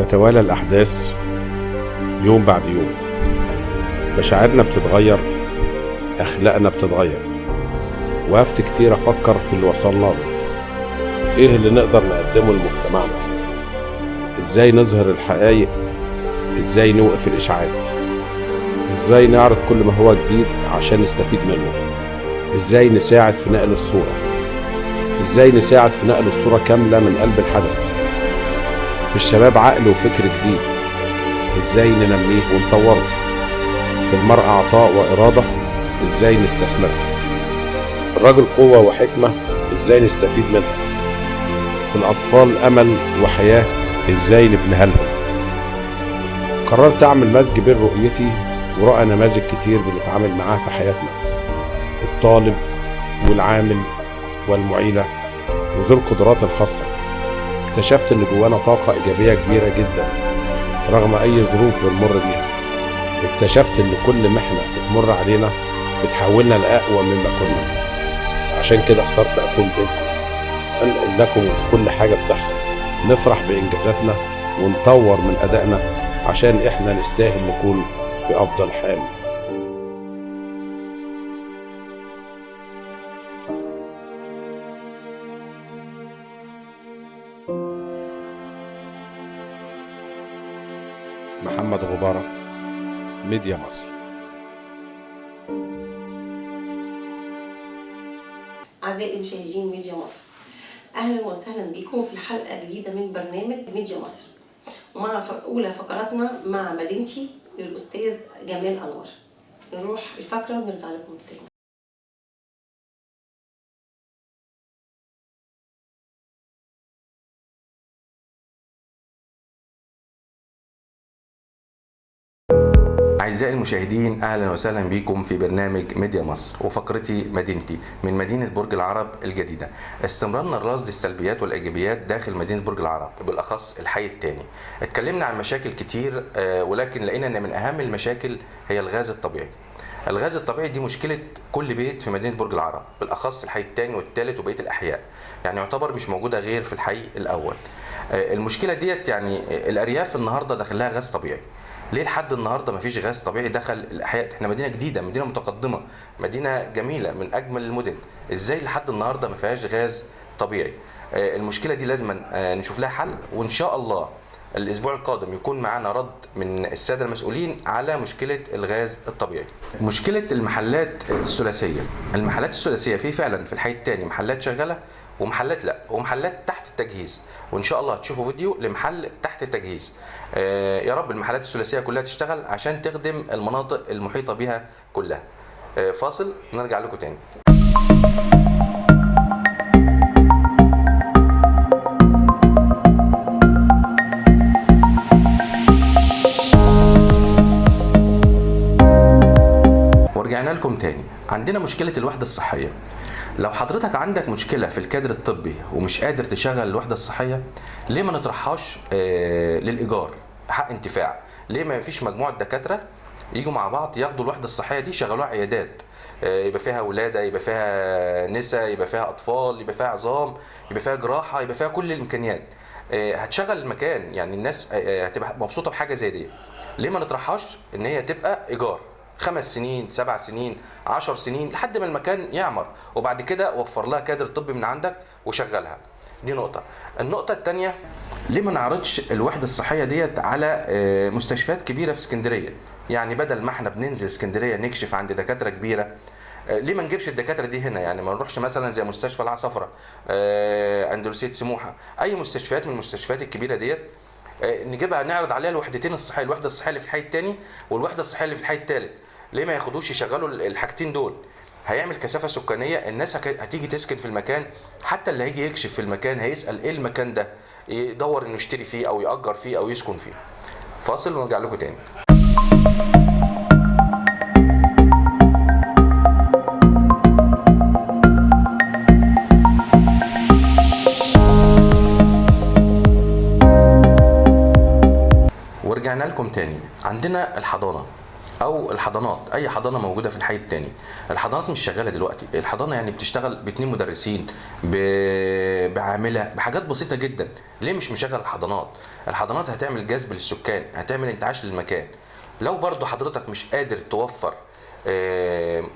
بتتوالى الأحداث يوم بعد يوم، مشاعرنا بتتغير، أخلاقنا بتتغير. وقفت كتير أفكر في اللي وصلنا له، إيه اللي نقدر نقدمه لمجتمعنا، إزاي نظهر الحقائق، إزاي نوقف الإشاعات، إزاي نعرض كل ما هو جديد عشان نستفيد منه، إزاي نساعد في نقل الصورة، إزاي نساعد في نقل الصورة كاملة من قلب الحدث. في الشباب عقل وفكر جديد، إزاي ننميه ونطوره. في المرأة عطاء وإرادة، إزاي نستثمرها. في الرجل قوة وحكمة، إزاي نستفيد منها. في الأطفال أمل وحياة، إزاي نبنيها لهم. قررت أعمل مزج بين رؤيتي ورؤى نماذج كتير بنتعامل معاها في حياتنا، الطالب والعامل والمعيلة وذو القدرات الخاصة. اكتشفت إن جوانا طاقة إيجابية كبيرة جدا رغم أي ظروف بنمر بيها. اكتشفت إن كل محنة بتمر علينا بتحولنا لأقوى مما كنا. عشان كده اخترت أكون بينكم، أنقل لكم كل حاجة بتحصل، نفرح بإنجازاتنا ونطور من أدائنا عشان إحنا نستاهل نكون في أفضل حال. محمد غبارة، ميديا مصر. أعزائي مشاهدين ميديا مصر، أهلا وسهلا بكم في حلقة جديدة من برنامج ميديا مصر، ومع أولى فقراتنا مع مدينتي للأستاذ جمال أنور. نروح الفقرة ونرجع لكم تاني. أعزائي المشاهدين، أهلا وسهلا بكم في برنامج ميديا مصر وفقرتي مدينتي من مدينة برج العرب الجديدة. استمرارنا الرصد السلبيات والإيجابيات داخل مدينة برج العرب، بالأخص الحي الثاني. اتكلمنا عن مشاكل كتير، ولكن لقينا أن من أهم المشاكل هي الغاز الطبيعي. الغاز الطبيعي دي مشكلة كل بيت في مدينة برج العرب، بالأخص الحي الثاني والثالث وبقية الأحياء، يعني يعتبر مش موجودة غير في الحي الأول. المشكلة ديت يعني الأرياف النهاردة داخلها غاز طبيعي. ليه لحد النهارده مفيش غاز طبيعي دخل الاحياء؟ احنا مدينة جديدة، مدينة متقدمة، مدينة جميلة، من اجمل المدن. ازاي لحد النهارده ما فيهاش غاز طبيعي؟ المشكلة دي لازم نشوف لها حل، وان شاء الله الاسبوع القادم يكون معانا رد من السادة المسؤولين على مشكلة الغاز الطبيعي. مشكلة المحلات الثلاثية، المحلات الثلاثية في فعلا في الحي الثاني محلات شغالة ومحلات لا، ومحلات تحت التجهيز، وان شاء الله هتشوفوا فيديو لمحل تحت التجهيز. يا رب المحلات الثلاثية كلها تشتغل عشان تخدم المناطق المحيطة بها كلها. فاصل نرجع لكم تاني. ورجعنا لكم تاني. عندنا مشكلة الوحدة الصحية. لو حضرتك عندك مشكلة في الكادر الطبي ومش قادر تشغل الوحدة الصحية، ليه ما نطرحهاش للإيجار حق انتفاع؟ ليه ما فيش مجموعة دكاترة يجوا مع بعض ياخدوا الوحدة الصحية دي يشغلوها عيادات، يبقى فيها ولادة، يبقى فيها نساء، يبقى فيها أطفال، يبقى فيها عظام، يبقى فيها جراحة، يبقى فيها كل الإمكانيات. هتشغل المكان، يعني الناس هتبقى مبسوطة بحاجة زي دي. ليه ما نطرحهاش إن هي تبقى إيجار 5 سنين، 7 سنين، 10 سنين لحد ما المكان يعمر، وبعد كده وفر لها كادر طبي من عندك وشغلها. دي نقطة. النقطة التانية، ليه ما نعرضش الوحدة الصحية ديت على مستشفيات كبيرة في اسكندرية؟ يعني بدل ما احنا بننزل اسكندرية نكشف عند دكاترة كبيرة، ليه ما نجيبش الدكاترة دي هنا؟ يعني ما نروحش مثلا زي مستشفى العصفرة، أندلسية سموحة، أي مستشفيات من المستشفيات الكبيرة ديت، نجيبها نعرض عليها الوحدتين الصحية، الوحدة الصحية اللي في الحي الثاني والوحدة الصحية اللي في الحي الثالث. ليه ما ياخدوش يشغلوا الحاجتين دول؟ هيعمل كثافة سكانية، الناس هتيجي تسكن في المكان، حتى اللي هيجي يكشف في المكان هيسال ايه المكان ده، يدور انه يشتري فيه او يأجر فيه او يسكن فيه. فاصل ونرجع لكم تاني. ورجعنا لكم تاني. عندنا الحضانة. او الحضانات، اي حضانة موجودة في الحي الثاني. الحضانات مش شغالة دلوقتي، الحضانة يعني بتشتغل باتنين مدرسين، بعامله، بحاجات بسيطة جدا. ليه مش مشغل الحضانات؟ الحضانات هتعمل جذب للسكان، هتعمل انتعاش للمكان. لو برضو حضرتك مش قادر توفر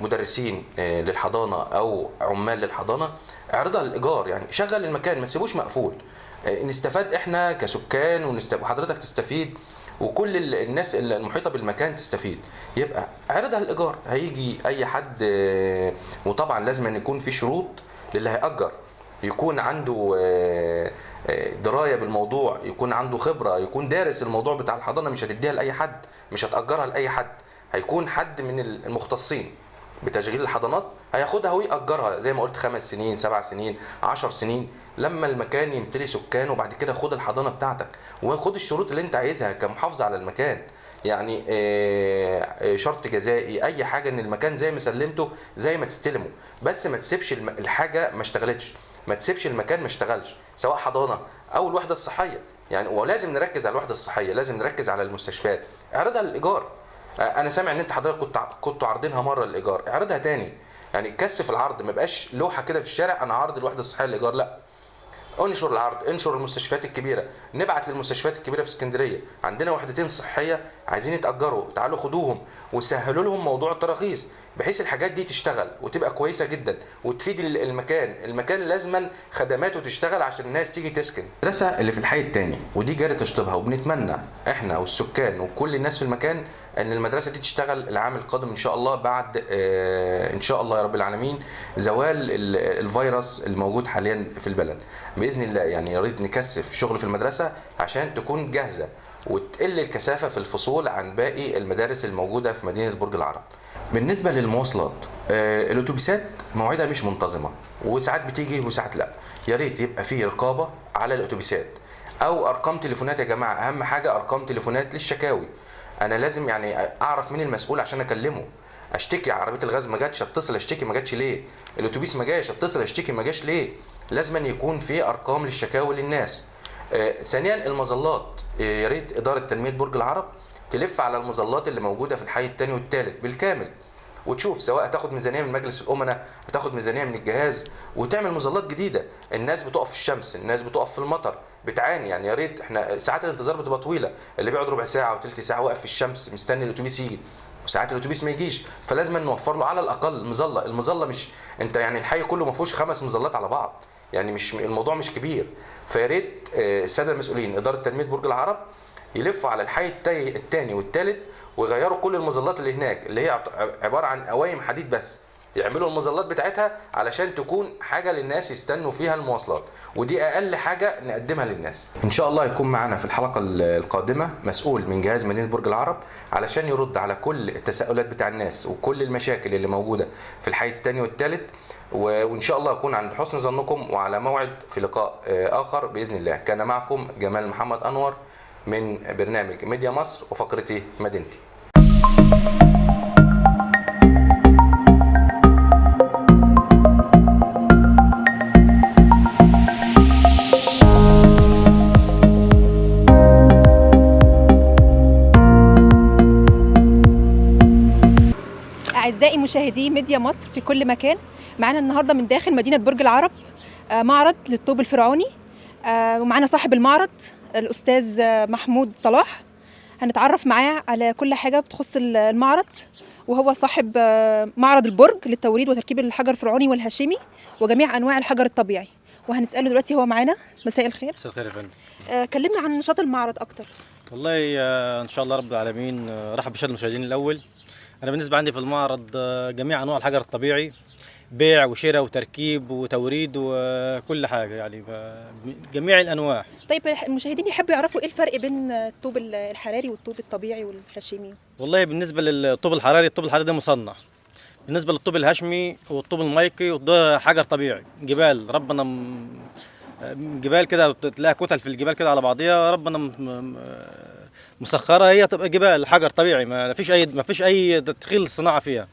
مدرسين للحضانه او عمال للحضانه، اعرضها للايجار، يعني شغل المكان ما تسيبوش مقفول. نستفاد احنا كسكان وحضرتك تستفيد، وكل الناس المحيطة بالمكان تستفيد. يبقى اعرضها للايجار، هيجي اي حد. وطبعا لازم ان يكون في شروط للي هيأجر، يكون عنده دراية بالموضوع، يكون عنده خبره، يكون دارس الموضوع بتاع الحضانة. مش هتديها لاي حد، مش هتأجرها لاي حد، هيكون حد من المختصين بتشغيل الحضانات هياخدها ويأجرها زي ما قلت 5 سنين، 7 سنين، 10 سنين، لما المكان يمتلي سكان. وبعد كده خد الحضانة بتاعتك وخد الشروط اللي انت عايزها كمحافظه على المكان، يعني شرط جزائي، اي حاجة، ان المكان زي ما سلمته زي ما تستلمه، بس ما تسيبش الحاجة ما اشتغلتش، ما تسيبش المكان ما اشتغلش، سواء حضانة او الوحدة الصحية. يعني ولازم نركز على الوحدة الصحية، لازم نركز على المستشفيات. اعرضها للايجار. انا سامع ان انت حضرتك كنتوا عارضينها مرة للايجار، اعرضها تاني، يعني كثف العرض، ما بقاش لوحة كده في الشارع انا عارض الوحدة الصحية للايجار، لا، انشر العرض، انشر المستشفيات الكبيرة، نبعت للمستشفيات الكبيرة في اسكندرية، عندنا وحدتين صحية عايزين يتاجروا، تعالوا خدوهم، وسهلوا لهم موضوع التراخيص بحيث الحاجات دي تشتغل وتبقى كويسة جدا وتفيد المكان. المكان لازما خدماته تشتغل عشان الناس تيجي تسكن. المدرسة اللي في الحي الثاني ودي جاري تشطيبها، وبنتمنى احنا والسكان وكل الناس في المكان ان المدرسة دي تشتغل العام القادم ان شاء الله، بعد ان شاء الله يا رب العالمين زوال الفيروس الموجود حاليا في البلد باذن الله. يعني يا ريت نكثف شغل في المدرسة عشان تكون جاهزة وتقل الكثافة في الفصول عن باقي المدارس الموجودة في مدينة برج العرب. بالنسبة للمواصلات، الاتوبيسات مواعيدها مش منتظمة، وساعات بتيجي وساعات لا. يا ريت يبقى في رقابه على الاتوبيسات او ارقام تليفونات. يا جماعة اهم حاجة ارقام تليفونات للشكاوي، انا لازم يعني اعرف مين المسؤول عشان اكلمه، اشتكي عربية الغاز ما جاتش، اتصل اشتكي ما جاتش ليه، الاتوبيس ما جاش، اتصل اشتكي ما جاش ليه. لازم يكون في ارقام للشكاوي للناس. ثانيا المظلات، يا ريت ادارة تنمية برج العرب تلف على المظلات اللي موجودة في الحي الثاني والثالث بالكامل، وتشوف سواء هتاخد ميزانية من مجلس الامناء، هتاخد ميزانية من الجهاز، وتعمل مظلات جديدة. الناس بتقف في الشمس، الناس بتقف في المطر، بتعاني. يعني يا ريت، احنا ساعات الانتظار بتبقى طويلة، اللي بيقعد ربع ساعة وثلث ساعة واقف في الشمس مستني الاتوبيس يجي، وساعات الاتوبيس ما يجيش، فلازم نوفر له على الاقل مظلة. المظلة مش انت يعني الحي كله ما فيهوش 5 مظلات على بعض، يعني مش الموضوع مش كبير. فيا ريت السادة المسؤولين ادارة تنمية برج العرب يلفوا على الحي الثاني والثالث ويغيروا كل المظلات اللي هناك، اللي هي عبارة عن قوايم حديد بس، يعملوا المظلات بتاعتها علشان تكون حاجة للناس يستنوا فيها المواصلات، ودي اقل حاجة نقدمها للناس. ان شاء الله يكون معنا في الحلقة القادمة مسؤول من جهاز مدينة برج العرب علشان يرد على كل التساؤلات بتاع الناس وكل المشاكل اللي موجودة في الحي الثاني والثالث، وان شاء الله اكون عند حسن ظنكم وعلى موعد في لقاء اخر باذن الله. كان معكم جمال محمد انور من برنامج ميديا مصر وفقرتي مدينتي. أعزائي مشاهدي ميديا مصر في كل مكان، معانا النهارده من داخل مدينة برج العرب معرض للطوب الفرعوني، ومعانا صاحب المعرض الأستاذ محمود صلاح. هنتعرف معاه على كل حاجة بتخص المعرض، وهو صاحب معرض البرج للتوريد وتركيب الحجر الفرعوني والهاشمي وجميع أنواع الحجر الطبيعي، وهنسأله دلوقتي. هو معانا. مساء الخير. مساء الخير يا فندم. كلمنا عن نشاط المعرض أكتر. والله إن شاء الله رب العالمين. رحب بالساده المشاهدين. الأول أنا بالنسبة عندي في المعرض جميع أنواع الحجر الطبيعي، بيع وشراء وتركيب وتوريد وكل حاجة، يعني جميع الأنواع. طيب المشاهدين يحبوا يعرفوا إيه الفرق بين الطوب الحراري والطوب الطبيعي والهاشمي؟ والله بالنسبة للطوب الحراري، الطوب الحراري ده مصنع. بالنسبة للطوب الهاشمي والطوب المايكي وده حجر طبيعي، جبال ربنا جبال كده تلاقي كتل في الجبال كده على بعضيها، ربنا مسخرة، هي تبقى جبال حجر طبيعي، ما فيش اي تدخيل صناعة فيها.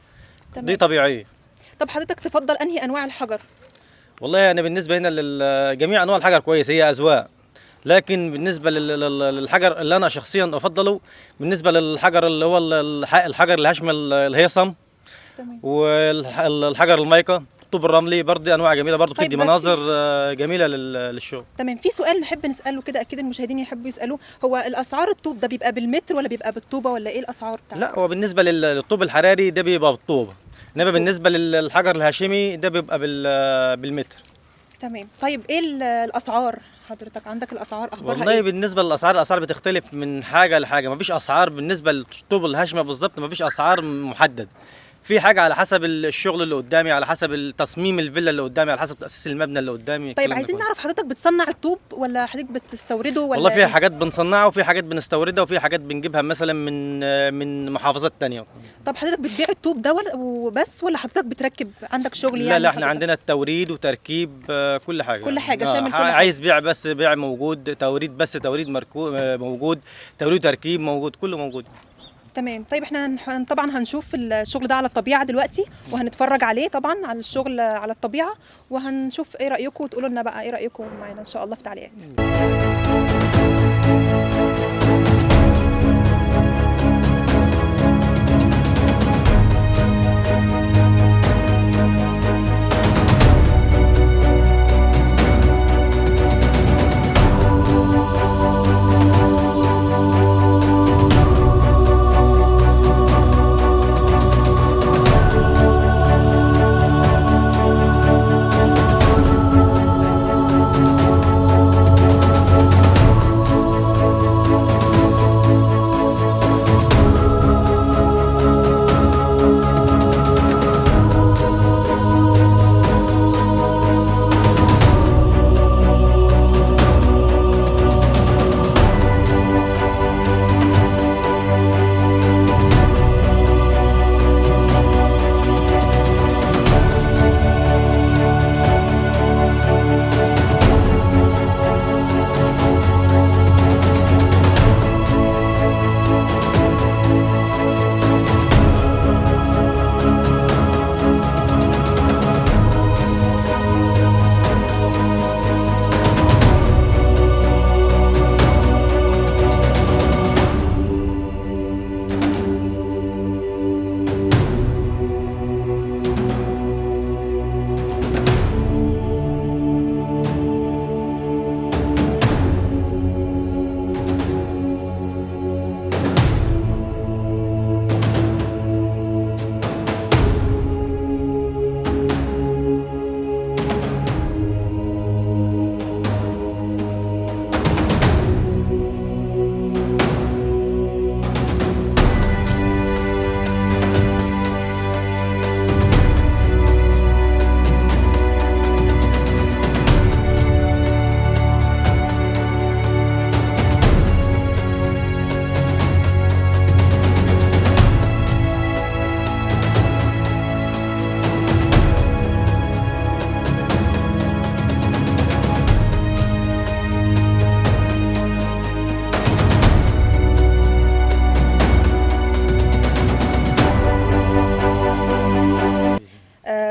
تمام. دي طبيعية. طب حضرتك تفضل انهي انواع الحجر؟ والله انا بالنسبة هنا لجميع انواع الحجر كويس، هي اذواق. لكن بالنسبة للحجر اللي انا شخصيا افضله، بالنسبة للحجر اللي هو الحجر الهشمي الهيصم، والحجر المايكا، الطوب الرملي برضه انواع جميلة برضه. طيب بتدي بس مناظر جميلة للشغل. تمام. في سؤال نحب نساله كده، اكيد المشاهدين يحبوا يسالوه، هو الاسعار الطوب ده بيبقى بالمتر ولا بيبقى بالطوبه ولا ايه الاسعار بتاعته؟ لا، هو بالنسبة للطوب الحراري ده بيبقى بالطوبه، انما بالنسبة للحجر الهاشمي ده بيبقى بالمتر. تمام. طيب ايه الاسعار؟ حضرتك عندك الاسعار اخبارها والله ايه؟ بالنسبة للاسعار، الاسعار بتختلف من حاجة لحاجة، مفيش اسعار بالنسبة للطوب الهاشمي بالظبط، مفيش اسعار محدد. في حاجة على حسب الشغل اللي قدامي، على حسب التصميم الفيلا اللي قدامي، على حسب تاسيس المبنى اللي قدامي. طيب الكلام ده عايزين كله. نعرف حضرتك بتصنع الطوب ولا حضرتك بتستورده ولا والله في حاجات بنصنعها، وفي حاجات بنستوردها، وفي حاجات بنجيبها مثلا من محافظات تانية. طب حضرتك بتبيع الطوب ده ولا وبس، ولا حضرتك بتركب عندك شغل لا يعني؟ لا، احنا حضرتك؟ عندنا التوريد وتركيب، كل حاجة. كل حاجة، شامل كل حاجة. عايز بيع بس بيع موجود، توريد بس توريد موجود، توريد وتركيب موجود، كله موجود. تمام. طيب احنا طبعا هنشوف الشغل ده على الطبيعة دلوقتي، وهنتفرج عليه طبعا على الشغل على الطبيعة، وهنشوف ايه رايكم، وتقولوا لنا بقى ايه رايكم معانا ان شاء الله في تعليقات.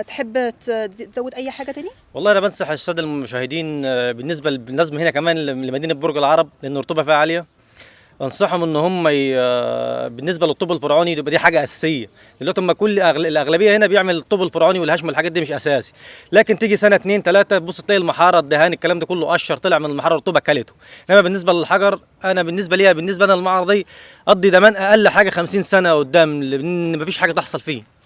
تحب تزود اي حاجة تاني؟ والله انا بنصح السادة المشاهدين، بالنسبة للنزم هنا كمان لمدينة برج العرب، لان الرطوبة فيها عالية، انصحهم ان هم بالنسبة للطوب الفرعوني تبقى دي حاجة اساسية. دلوقتي هم كل الاغلبية هنا بيعمل الطوب الفرعوني والهشم والحاجات دي مش اساسي، لكن تيجي سنة 2 3 تبص تلاقي المحاره الدهان الكلام ده كله قشر طلع من المحاره، الرطوبة كلته. انما بالنسبة للحجر، انا بالنسبة ليا بالنسبة انا المعرض دي اقضي ضمان اقل حاجة 50 سنة قدام، لان مفيش حاجة تحصل فيه.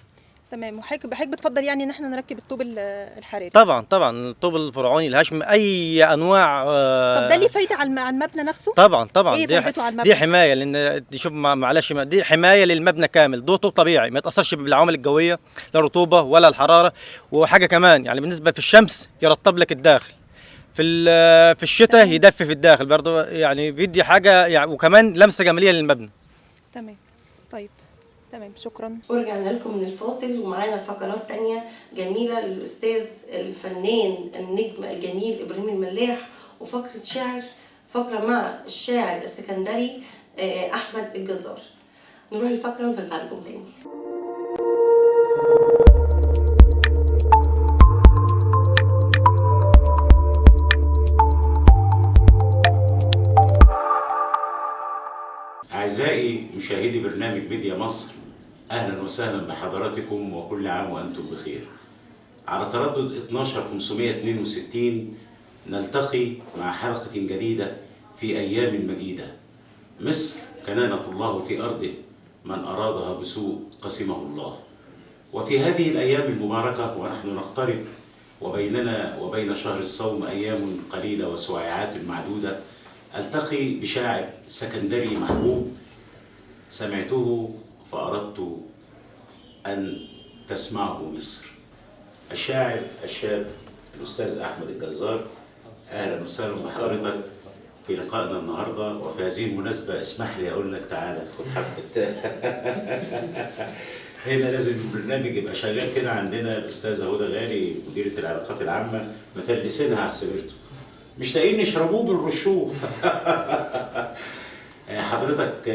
تمام. وحضرتك بتفضل يعني ان احنا نركب الطوب الحراري؟ طبعا طبعا، الطوب الفرعوني الهشم اي انواع. طب ده ليه فايده على المبنى نفسه؟ طبعا طبعا. ايه فايدته على المبنى؟ دي حماية، لان شوف معلش دي حماية للمبنى كامل. ده طوب طبيعي ما يتاثرش بالعوامل الجوية، لا الرطوبة ولا الحرارة. وحاجه كمان يعني بالنسبة في الشمس يرطب لك الداخل، في الشتاء يدفي في الداخل برضه، يعني بيدي حاجة يعني، وكمان لمسه جمالية للمبنى. تمام. طيب تمام، شكرا. ورجعنا لكم من الفاصل ومعانا فقرات تانية جميلة للأستاذ الفنان النجم الجميل إبراهيم الملاح، وفقرة شعر، فقرة مع الشاعر السكندري أحمد الجزار. نروح الفقرة ونرجع لكم تاني. أعزائي مشاهدي برنامج ميديا مصر، أهلا وسهلا بحضراتكم وكل عام وأنتم بخير. على تردد 12562 نلتقي مع حلقة جديدة في أيام مجيدة. مصر كنانة الله في أرضه، من أرادها بسوء قسمه الله. وفي هذه الأيام المباركة ونحن نقترب وبيننا وبين شهر الصوم أيام قليلة وسويعات معدودة، ألتقي بشاعر سكندري محبوب سمعته فأردت أن تسمعه مصر، الشاعر الشاب الأستاذ أحمد الجزار. أهلا وسهلا بحضرتك في لقائنا النهارده، وفي هذه المناسبة اسمح لي أقول لك تعالى خد حبة. هنا لازم البرنامج يبقى شغال كده. عندنا الأستاذة هدى غالي مديرة العلاقات العامة مفلسينها على السبرتو، مش لاقيين نشربوه بنرشوه. حضرتك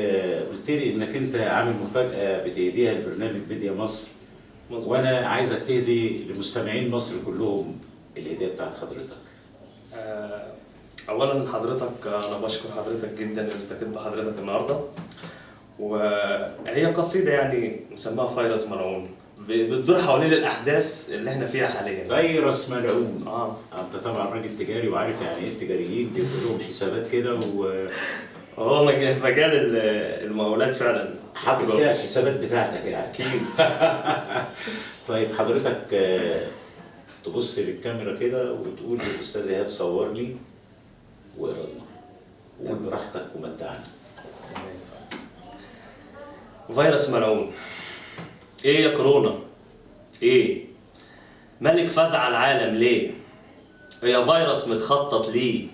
قلت لي انك انت عامل مفاجأة بتهديها لبرنامج ميديا مصر. مظبوط. وانا عايزك تهدي لمستمعين مصر كلهم الهدية بتاعت حضرتك. اولا حضرتك انا بشكر حضرتك جدا اللي التقيت بحضرتك النهارده، وهي قصيدة يعني مسماها فيروس ملعون، بتدور حوالين الاحداث اللي احنا فيها حاليا. فيروس ملعون. انت طبعا راجل تجاري وعارف يعني ايه التجاريين بيبقوا لهم حسابات كده، و هو مجال المقاولات فعلا حاطط فيها الحسابات بتاعتك يعني. اكيد. طيب حضرتك تبص للكاميرا كده وتقول للاستاذ ايهاب صورني واقرا لنا، وقول براحتك ومتعنا. فيروس ملعون. ايه يا كورونا؟ ايه؟ ملك فزع العالم ليه؟ ايه يا فيروس متخطط ليه؟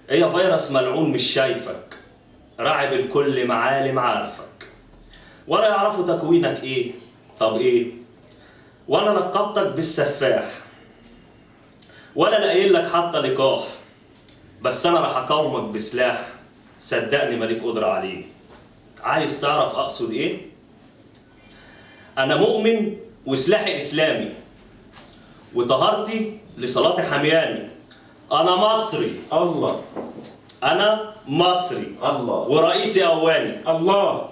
ايه يا فيروس ملعون مش شايفك، راعب الكل معالم عارفك، ولا يعرفوا تكوينك ايه؟ طب ايه؟ ولا لقبتك بالسفاح، ولا لاقيين لك حتى لقاح، بس انا راح اقاومك بسلاح صدقني مالك قدرة عليه. عايز تعرف اقصد ايه؟ انا مؤمن وسلاحي اسلامي، وطهارتي لصلاة حمياني. انا مصري. الله. انا مصري. الله. ورئيسي اولي. الله.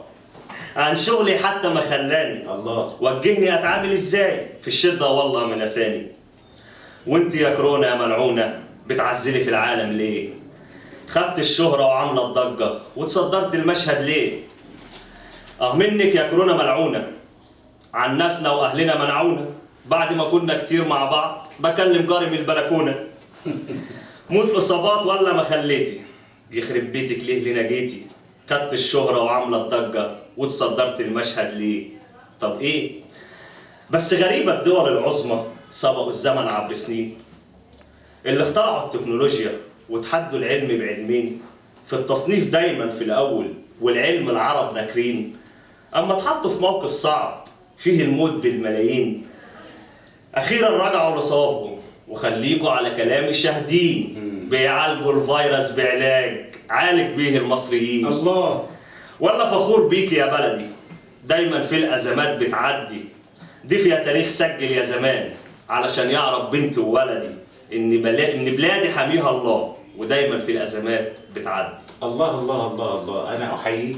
عن شغلي حتى ما خلاني. الله. وجهني اتعامل ازاي في الشدة والله من اساني. وانت يا كورونا يا ملعونة بتعزلي في العالم ليه؟ خدت الشهرة وعاملة الضجة وتصدرت المشهد ليه؟ منك يا كورونا ملعونة، عن ناسنا واهلنا منعونا، بعد ما كنا كتير مع بعض بكلم جاري من البلكونه. موت اصابات ولا ما خليتي، يخرب بيتك ليه لنا جيتي؟ خدت الشهرة وعاملة الضجة وتصدرت المشهد ليه؟ طب ايه؟ بس غريبة الدول العظمى سبقوا الزمن عبر سنين، اللي اخترعوا التكنولوجيا وتحدوا العلم بعلمين، في التصنيف دايما في الاول والعلم العرب ناكرين، اما اتحطوا في موقف صعب فيه الموت بالملايين، اخيرا رجعوا لصوابهم وخليكوا على كلام الشاهدين، بيعالجوا الفيروس بعلاج عالج بيه المصريين. الله. ولا فخور بيك يا بلدي، دايما في الازمات بتعدي، دي فيها تاريخ سجل يا زمان علشان يعرف بنت وولدي ان بلادي حاميها الله، ودايما في الازمات بتعدي. الله الله الله الله. انا احييك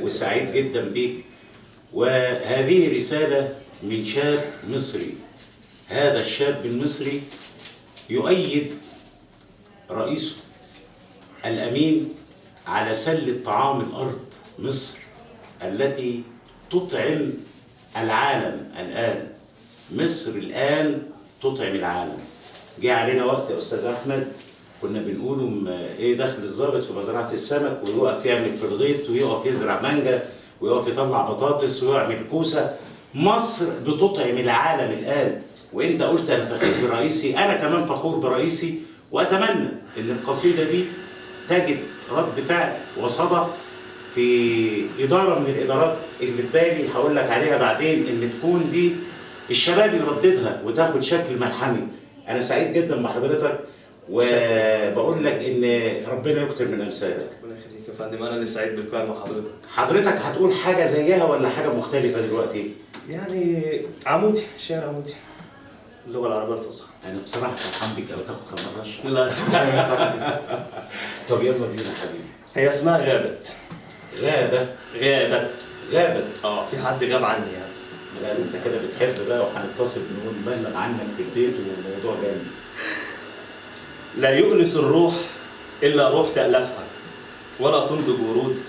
وسعيد جدا بيك، وهذه رسالة من شاب مصري. هذا الشاب المصري يؤيد رئيسه الأمين على سلة طعام الأرض مصر التي تطعم العالم الآن. مصر الآن تطعم العالم. جه علينا وقت يا أستاذ أحمد كنا بنقوله إيه دخل الضابط في مزرعة السمك ويقف يعمل في الغيط ويقف يزرع مانجا ويقف يطلع بطاطس ويعمل كوسة. مصر بتطعم العالم الآن، وإنت قلت أنا فخور برئيسي، أنا كمان فخور برئيسي، وأتمنى إن القصيدة دي تجد رد فعل وصدى في إدارة من الإدارات اللي في بالي هقول لك عليها بعدين، إن تكون دي الشباب يرددها وتاخد شكل ملحمي. أنا سعيد جدا بحضرتك وبقول لك إن ربنا يكتر من أمثالك. ربنا يخليك يا فندم، أنا اللي سعيد باللقاء مع حضرتك. حضرتك هتقول حاجة زيها ولا حاجة مختلفة دلوقتي؟ يعني عمودي، شعر عمودي، اللغة العربية الفصحى. أنا بصراحة فرحان بيك أوي، تاخد كمان رشة. لا تمام يا فندم. طب يلا بينا حبيبي. هي اسمها غابت. غابه. غابت. غابت. في حد غاب عني يعني. لا انت كده بتحب بقى، وهنتصل نقول نبلغ عنك في البيت والموضوع جامد. لا يؤنس الروح الا روح تألفها، ولا تنضج ورود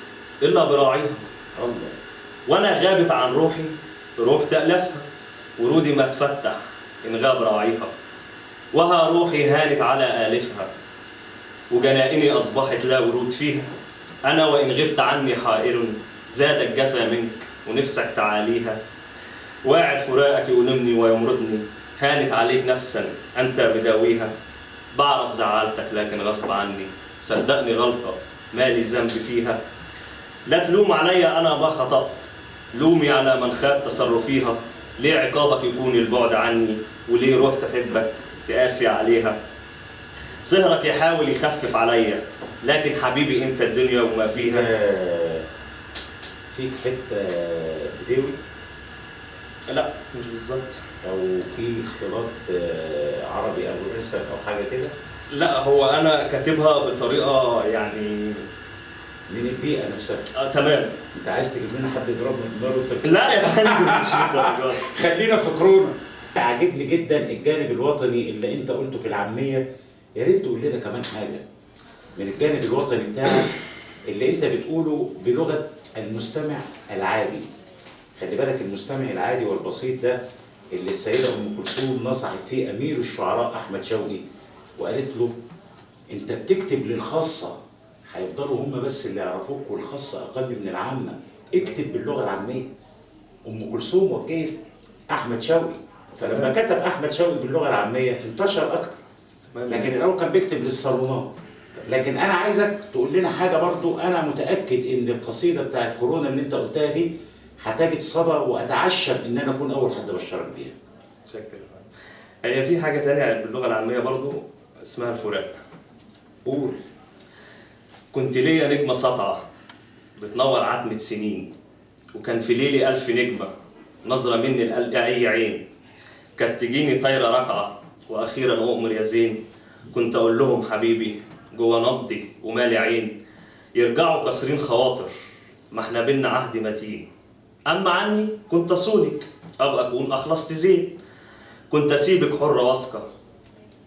الا براعيها. الله. وانا غابت عن روحي روح تألفها، ورودي ما تفتح ان غاب راعيها. وها روحي هانت على آلفها، وجنائني أصبحت لا ورود فيها. أنا وإن غبت عني حائر، زاد الجفا منك ونفسك تعاليها. واعد فراقك يؤلمني ويمرضني، هانت عليك نفسا أنت بداويها. بعرف زعلتك لكن غصب عني، صدقني غلطة مالي ذنب فيها. لا تلوم علي أنا ما خطأت، لومي على من خاب تصرفيها. ليه عقابك يكون البعد عني، وليه روح تحبك تقاسي عليها. سهرك يحاول يخفف عليا، لكن حبيبي انت الدنيا وما فيها. فيك حتة بديوي؟ لا مش بالظبط. او في اختلاط عربي او رسم او حاجة كده؟ لا هو انا كاتبها بطريقة يعني من البيئة نفسها. تمام. انت عايز تجيب لنا حد يضربنا بالنار وانت لا يا فندم مش للدرجة. خلينا في كورونا. عاجبني جدا الجانب الوطني اللي انت قلته في العامية. يا ريت تقول لنا كمان حاجة من الجانب الوطني بتاعك اللي انت بتقوله بلغه المستمع العادي. خلي بالك المستمع العادي والبسيط ده اللي السيدة ام كلثوم نصحت فيه امير الشعراء احمد شوقي وقالت له انت بتكتب للخاصه، هيفضلوا هم بس اللي يعرفوك والخاصة اقل من العامة، اكتب باللغة العامية. ام كلثوم وجهت احمد شوقي، فلما كتب احمد شوقي باللغة العامية انتشر اكتر. لكن الاول كان بيكتب للصالونات. لكن انا عايزك تقول لنا حاجة برضو، انا متاكد ان القصيدة بتاعت كورونا اللي انت قلتها دي هتجد صدى، واتعشم ان انا اكون اول حد بشارك بيها. شكرا. هي في حاجة تانية باللغة العامية برضو اسمها الفراق. قول. كنت ليا نجمه ساطعه بتنور عتمة سنين، وكان في ليلي 1000 نجمه نظره مني لاي عين، كانت تجيني طايره ركعة واخيرا اؤمر يا زين. كنت اقول لهم حبيبي جوا نبضي ومالي عين، يرجعوا كسرين خواطر ما احنا بينا عهد متين. اما عني كنت اصونك ابقى اكون اخلصت زين، كنت اسيبك حره واثقة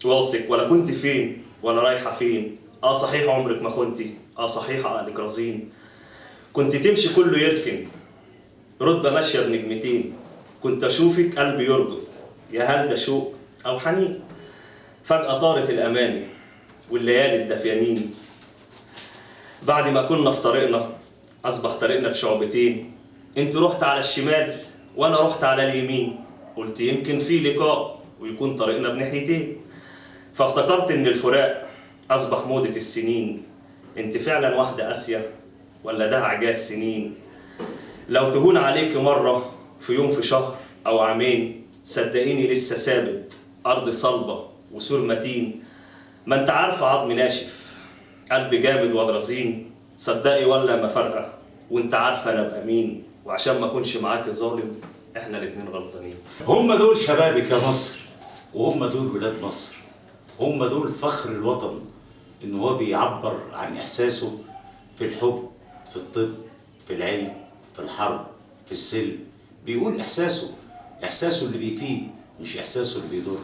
واثق، ولا كنت فين ولا رايحة فين. صحيح عمرك ما خنتي، صحيح عقلك رزين. كنت تمشي كله يركن رتبه ماشية بنجمتين، كنت اشوفك قلبي يرجف يا هل ده شوق او حنين. فجاة طارت الاماني والليالي الدفيانين، بعد ما كنا في طريقنا اصبح طريقنا بشعبتين. انت رحت على الشمال وانا رحت على اليمين، قلت يمكن في لقاء ويكون طريقنا بناحيتين. فافتكرت ان الفراق اصبح موضة السنين. انت فعلا واحدة قاسية ولا ده عجاف سنين؟ لو تهون عليك مرة في يوم في شهر او عامين، صدقيني لسه ثابت ارض صلبة وسور متين. ما انت عارفة عظمي ناشف قلبي جامد ودرزين، صدقي ولا ما فارقة وانت عارفة انا ابقى مين. وعشان ما اكونش معاك ظالم احنا الاتنين غلطانين. هم دول شبابك يا مصر، وهم دول ولاد مصر، هم دول فخر الوطن، ان هو بيعبر عن احساسه في الحب، في الطب، في العلم، في الحرب، في السلم. بيقول احساسه، احساسه اللي بيفيد مش احساسه اللي بيضر.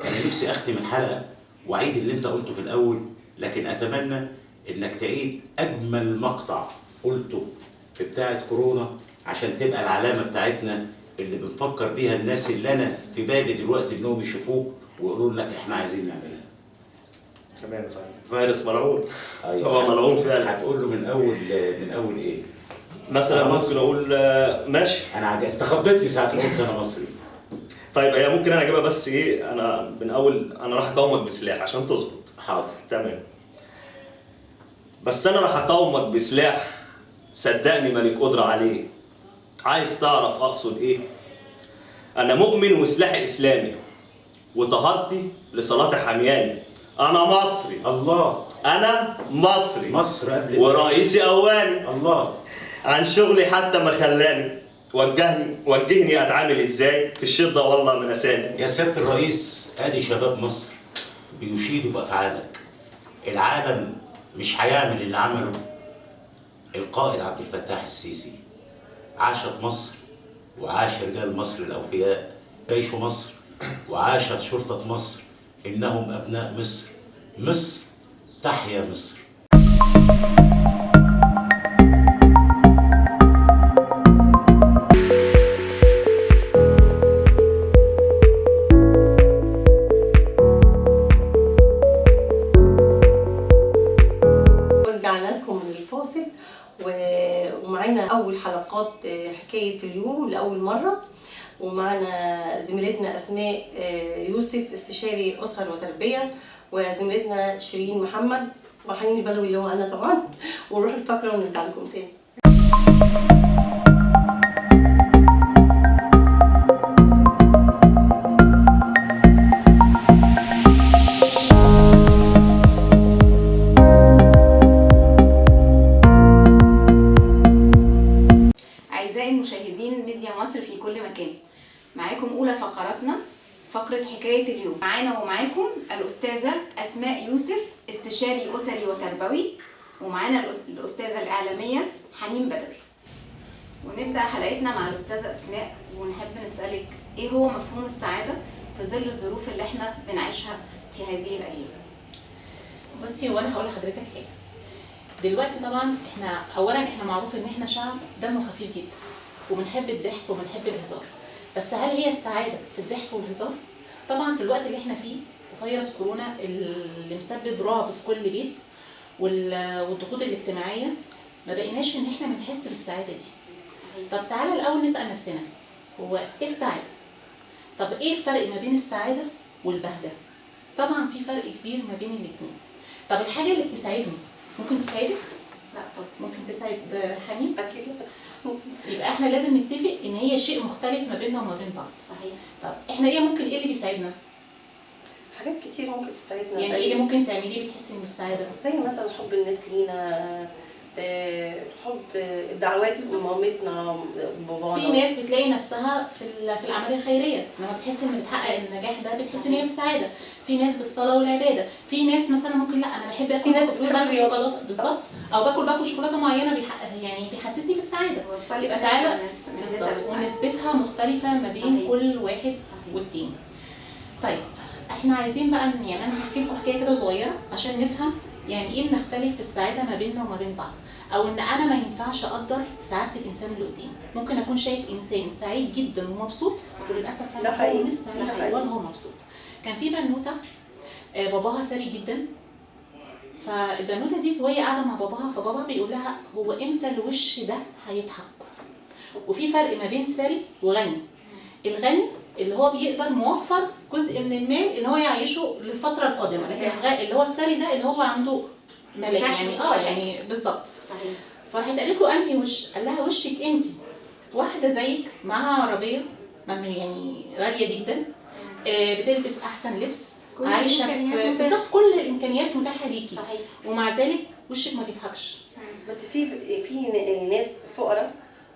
انا نفسي اختم الحلقة واعيد اللي انت قلته في الاول، لكن اتمنى انك تعيد اجمل مقطع قلته في بتاعه كورونا عشان تبقى العلامة بتاعتنا اللي بنفكر بيها الناس اللي انا في بالي دلوقتي انهم يشوفوك ويقولوا لك احنا عايزين نعملها. تمام يا فندم. فيروس ملعون. أيوة. هو ملعون فعلا. هتقول له من اول، من اول ايه؟ مثلا ممكن اقول ماشي. انا انت خضتني ساعة ما قلت انا مصري. طيب هي ممكن انا اجيبها، بس ايه، انا من اول انا راح اقاومك بسلاح عشان تظبط. حاضر. تمام. بس انا راح اقاومك بسلاح صدقني مالك قدره عليه. عايز تعرف اقصد ايه؟ انا مؤمن وسلاحي اسلامي، وطهارتي لصلاة حمياني. انا مصري. الله. انا مصري. مصر قبل ورئيسي اولاني. الله. عن شغلي حتى ما خلاني، وجهني اتعامل ازاي في الشدة والله ما نساني. يا سيادة الرئيس، ادي شباب مصر بيشيدوا بافعالك. العالم مش هيعمل اللي عمله القائد عبد الفتاح السيسي. عاشت مصر وعاش رجال مصر الأوفياء، جيش مصر وعاشت شرطة مصر، إنهم أبناء مصر. مصر تحيا مصر. ورجعنا لكم من الفاصل ومعانا أول حلقات حكاية اليوم لأول مرة، ومعنا زميلتنا أسماء يوسف استشاري أسر وتربية، وزميلتنا شيرين محمد وحنين البدوي اللي هو أنا طبعا. ونروح الفقرة ونرجع لكم تاني. أعزائي المشاهدين ميديا مصر في كل مكان، معاكم أولى فقراتنا فقرة حكاية اليوم. معانا ومعاكم الأستاذة أسماء يوسف استشاري أسري وتربوي، ومعانا الأستاذة الإعلامية حنين بدوي. ونبدأ حلقتنا مع الأستاذة أسماء، ونحب نسألك إيه هو مفهوم السعادة في ظل الظروف اللي احنا بنعيشها في هذه الأيام؟ بصي، وانا هقول لحضرتك حاجة دلوقتي. طبعا احنا اولا احنا معروف ان احنا شعب دمه خفيف جدا وبنحب الضحك وبنحب الهزار، بس هل هي السعادة في الضحك والهزار؟ طبعا في الوقت اللي احنا فيه وفيروس كورونا اللي مسبب رعب في كل بيت والضغوط الاجتماعية، ما بقيناش ان احنا بنحس بالسعادة دي. طب تعالى الاول نسال نفسنا، هو ايه السعادة؟ طب ايه الفرق ما بين السعادة والبهجة؟ طبعا في فرق كبير ما بين الاثنين. طب الحاجة اللي بتسعدني ممكن تسعدك؟ لا طبعا. ممكن تسعد حنين؟ أكيد لا. يبقى احنا لازم نتفق ان هي شيء مختلف ما بيننا وما بين بعض. صحيح. طب احنا ايه ممكن، ايه اللي بيسعدنا؟ حاجات كتير ممكن تساعدنا. يعني ايه اللي ممكن تعمليه بتحسي بالسعادة؟ زي مثلا حب الناس لينا، حب الدعوات لمامتنا وبابانا. في ناس بتلاقي نفسها في الاعمال الخيرية، لما بتحس ان بتحقق النجاح ده بتحس ان هي بالسعادة. في ناس بالصلاة والعبادة، في ناس مثلا ممكن لا انا بحب اكل، في ناس باكل بتحب الرياضة. شوكولاتة بالظبط، او باكل شوكولاتة معينة يعني بيحسسني بالسعادة. وصلي يبقى تعالى بالظبط، ونسبتها مختلفة ما بين صحيح. كل واحد صحيح. والتاني. طيب احنا عايزين بقى يعني انا هحكي لكم حكاية كده صغيرة عشان نفهم يعني ايه بنختلف في السعادة ما بيننا وما بين بعض، او ان انا ما ينفعش اقدر سعادة الانسان اللي قدامي. ممكن اكون شايف انسان سعيد جدا ومبسوط، وللاسف ده هو حقيقي. مش ده سعيد حقيقي. ولا هو مبسوط. كان في بنوته باباها سري جدا، فالبنوته دي وهي قاعدة مع باباها، فبابا بيقول لها هو امتى الوش ده هيضحك؟ وفي فرق ما بين ثري وغني. الغني اللي هو بيقدر موفر جزء من المال ان هو يعيشه للفترة القادمة، لكن اللي هو الثري ده اللي هو عنده ملايين متاح يعني له. يعني بالظبط. صحيح. فراحت قالت له انهي وش؟ قال لها وشك انت، واحدة زيك معاها عربية يعني غالية جدا، بتلبس احسن لبس، كل عايشه الإمكانيات في متاحة. بالظبط كل الامكانيات متاحة ليكي، صحيح. ومع ذلك وشك ما بيضحكش. بس في ناس فقراء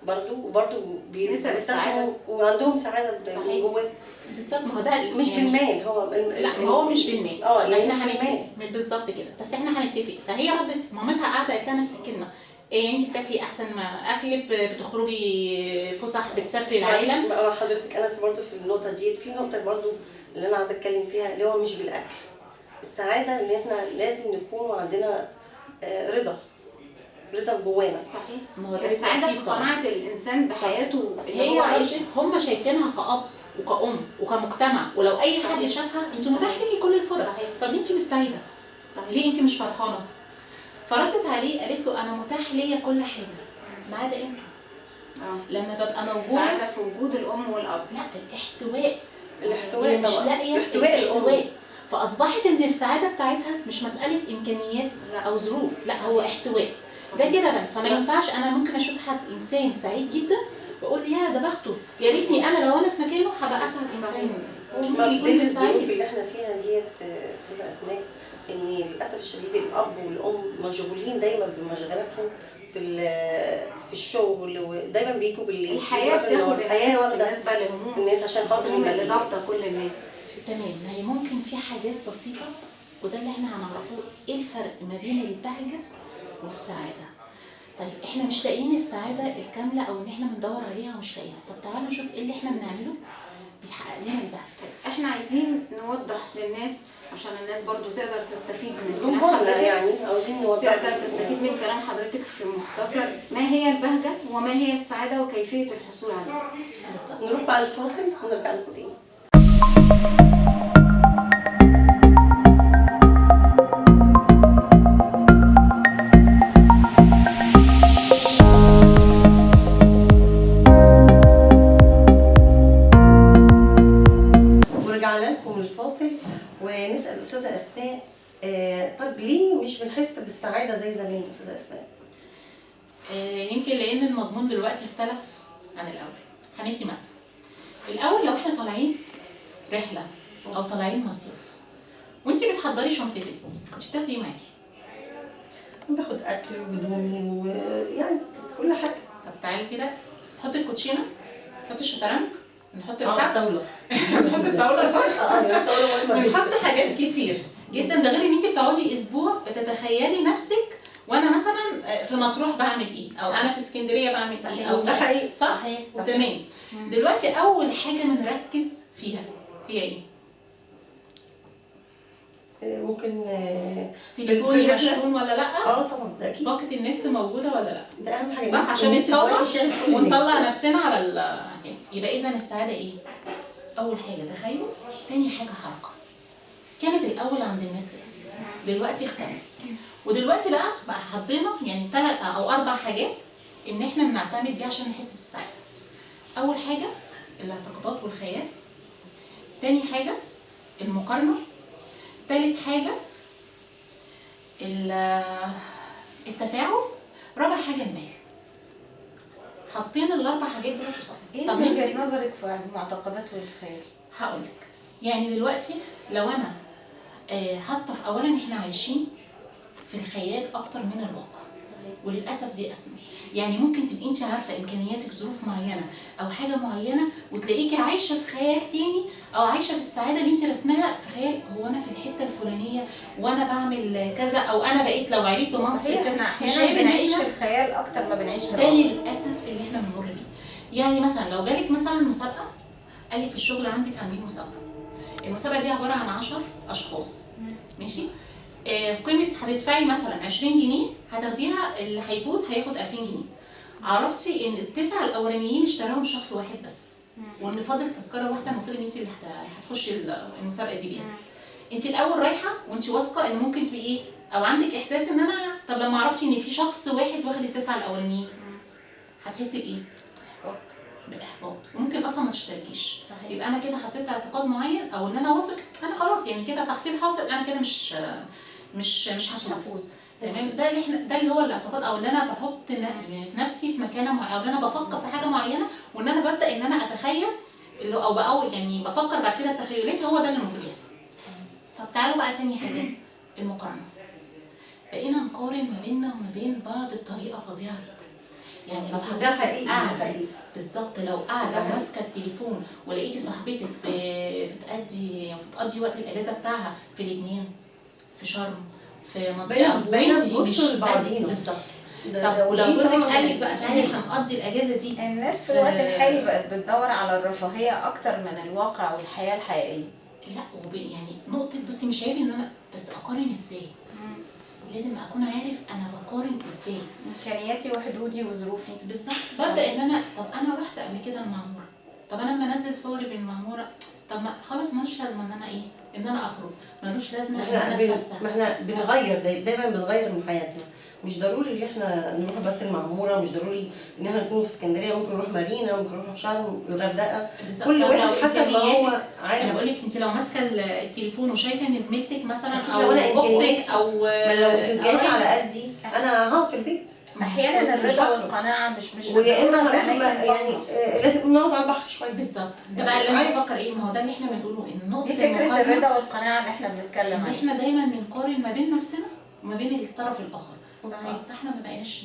برضو وبرضو نسب السعادة. وعندهم سعادة من صحيح. جواه، بالظبط. ما هو ده مش يعني بالمال، هو لا ما هو مش بالمال. يعني احنا مش بالمال. هنتفق بالظبط كده، بس احنا هنتفق. فهي ردت مامتها قاعدة قالت لها نفس الكلمة، إيه انت بتاكلي احسن ما اكل، بتخرجي فسح، بتسافري معلش العالم. بقى حضرتك، انا برضو في النقطة دي، في نقطة برضو اللي انا عايزه اتكلم فيها اللي هو مش بالاكل. السعادة اللي احنا لازم نكون عندنا رضا، رضا جوانا. صحيح. ما هو ده السعادة بالتأكيد في طبعاً. قناعة الإنسان بحياته اللي هي هو عايشها. عايشة، هم شايفينها كأب وكأم وكمجتمع، ولو أي حد صحيح. شافها انت صحيح. متاح ليكي كل الفرص. صحيح. طب انت مش سعيدة صحيح. ليه؟ انت مش فرحانة؟ فردت عليه قالت له أنا متاح ليا كل حاجة ما عدا انتوا. لما ببقى موجودة السعادة في وجود الأم والأب. لا الاحتواء. الاحتواء هي مش طبعا. لاقيه احتواء الأم. الاحتواء، فاصبحت ان السعادة بتاعتها مش مسالة امكانيات لا. او ظروف، لا هو احتواء. ده كده بقى. فما ينفعش انا ممكن اشوف حد انسان سعيد جدا واقول يا ده بخته، يا ريتني انا لو انا في مكانه هبقى اسعد انسان. هو ما ممكن في يكون ظل مش الظروف اللي سعيد. احنا فيها ديت استاذه اسماء، ان للاسف الشديد الاب والام مشغولين دايما بمشغلاتهم في الشغل، ودايما بيجوا بالليل. الحياة بتاخد الحياة الناس واخده بالنسبة لهموم الناس عشان خاطر الهموم اللي الماديات. ضاغطة كل الناس. تمام. ما هي ممكن في حاجات بسيطة، وده اللي احنا هنعرفه، ايه الفرق ما بين البهجة والسعادة. طيب احنا مش لاقيين السعادة الكاملة او ان احنا بندور عليها ومش لاقيينها، طب تعالوا نشوف ايه اللي احنا بنعمله بيحقق لنا البهجة. احنا عايزين نوضح للناس عشان الناس برضو تقدر تستفيد من كلام حضرتك، يعني عاوزين نوضح تقدر تستفيد من كلام حضرتك في مختصر ما هي البهجة وما هي السعادة وكيفية الحصول عليها. بالظبط. نروح بقى الفاصل ونرجع لكم تاني. ورجعنا لكم الفاصل ونسأل أستاذة أسماء، طب ليه مش بنحس بالسعادة زي زمان أستاذة أسماء؟ يمكن لأن المضمون دلوقتي اختلف عن الأول. هندي مثلا الأول لو احنا طالعين رحلة أو طالعين مصيف وانتي بتحضري شنطتك كنت بتاخدي ايه معاكي؟ باخد أكل وهدومي ويعني كل حاجة. طب تعالي كده نحط الكوتشينة، نحط الشطرنج، نحط الطاولة نحط الطاولة صح؟ الطاولة مهمة جدا. بنحط حاجات كتير جدا، ده غير ان انت بتقعدي اسبوع بتتخيلي نفسك وانا مثلا في مطروح بعمل ايه، او انا في اسكندرية بعمل ايه، او ده حقيقي صح؟ تمام. دلوقتي اول حاجة بنركز فيها هي ايه؟ ممكن تليفوني مشحون ولا لا؟ طبعا ده اكيد. باقة النت موجودة ولا لا؟ ده اهم حاجة صح، عشان نتصور ونطلع نفسنا على ال يبقى اذا السعادة ايه؟ اول حاجة تخيل، تاني حاجة حركة. كانت الاول عند الناس كده، دلوقتي اختلفت. ودلوقتي بقى حطينا يعني 3 أو 4 حاجات ان احنا بنعتمد بيها عشان نحس بالسعادة. اول حاجة الاعتقادات والخيال، تاني حاجة المقارنة، تالت حاجة التفاعل، رابع حاجة المال. حاطين ال4 حاجات دول في صف. ايه وجهة نظرك في المعتقدات والخيال؟ هقولك يعني دلوقتي لو انا حاطه في اولا احنا عايشين في الخيال اكتر من الواقع، وللاسف دي ازمة. يعني ممكن تبقي انت عارفه امكانياتك ظروف معينة او حاجة معينة وتلاقيكي عايشه في خيال تاني، او عايشه في السعادة اللي انت رسماها في خيال، هو انا في الحتة الفلانية وانا بعمل كذا، او انا بقيت لو عليت بمنصب كذا. مش عيب بنعيش في الخيال اكتر ما بنعيش في الواقع. ده للاسف اللي احنا بنمر بيه. يعني مثلا لو جالك مثلا مسابقة، قال لك في الشغل عندك عاملين مسابقة، المسابقة دي عبارة عن 10 اشخاص، ماشي، قيمة هتدفعي مثلا 20 جنيه هتاخديها، اللي هيفوز هياخد 2000 جنيه. عرفتي ان ال9 الاولانيين اشتراهم شخص واحد بس، وان فاضل تذكره واحدة المفروض ان انت اللي هتخشي المسابقة دي بيها. انت الاول رايحة وانت واثقة ان ممكن تبقي ايه، او عندك احساس ان انا، طب لما عرفتي ان في شخص واحد واخد ال9 الاولانيين هتحسي بايه؟ باحباط، وممكن اصلا ما تشتركيش. صحيح. يبقى انا كده حطيت اعتقاد معين، او ان انا واثق انا خلاص يعني كده تحصيل حاصل، انا كده مش مش مش هفوز. تمام. ده اللي احنا، ده اللي هو الاعتقاد، او اللي انا بحط نفسي في مكانه معينة، او اللي انا بفكر في حاجة معينة وان انا ببدا ان انا اتخيل اللي، او بقى يعني بفكر بعد كده تخيلاتي هو ده اللي المفروض يحصل. طب تعالوا بقى تاني حاجة، المقارنة. بقينا نقارن ما بيننا وما بين بعض بطريقة فظيعة جدا. يعني لو حضرتك قاعدة بالظبط، لو قاعدة وماسكه التليفون ولقيتي صاحبتك بتقضي وقت الاجازة بتاعها في لبنان، في شرم، في منطقة، بقينا نبص لبعضينا بالظبط. طب ولو جوزك قال لك بقى تعالي هنقضي الاجازة دي، الناس في الوقت الحالي بقت بتدور على الرفاهية اكتر من الواقع والحياة الحقيقية. لا يعني نقطة، بصي مش عيب ان انا بس اقارن ازاي، لازم اكون عارف انا بقارن ازاي، امكانياتي وحدودي وظروفي بالظبط. ببدا ان انا، طب انا رحت قبل كده المعمورة، طب انا لما انزل صوري بالمعموره، طب ما خلاص ملوش لازمه ان انا ايه، ان انا اخرج، ملوش لازمه ان انا اتفسح. ما احنا بنغير دايما، بنغير من حياتنا. مش ضروري ان احنا نروح بس المعمورة، مش ضروري ان احنا نكون في اسكندرية، ممكن نروح مارينا، ممكن نروح شرم، الغردقه، كل واحد حسب ما هو عايز. انا بقول لك انت لو ماسكه التليفون وشايفه ان زميلتك مثلا او اختك او لو امكانياتي على قدي انا هقعد في البيت. احيانا الرضا والقناعة مش ويا اما يعني لازم نقعد على البحر شوية. بالظبط. ده بقى اللي انا بفكر ايه، ما هو ده اللي احنا بنقوله، ان نقطة دي فكرة الرضا والقناعة اللي احنا بنتكلم عنها، احنا دايما بنقارن ما بين نفسنا وما بين الطرف الاخر. خلاص احنا ما بقيناش،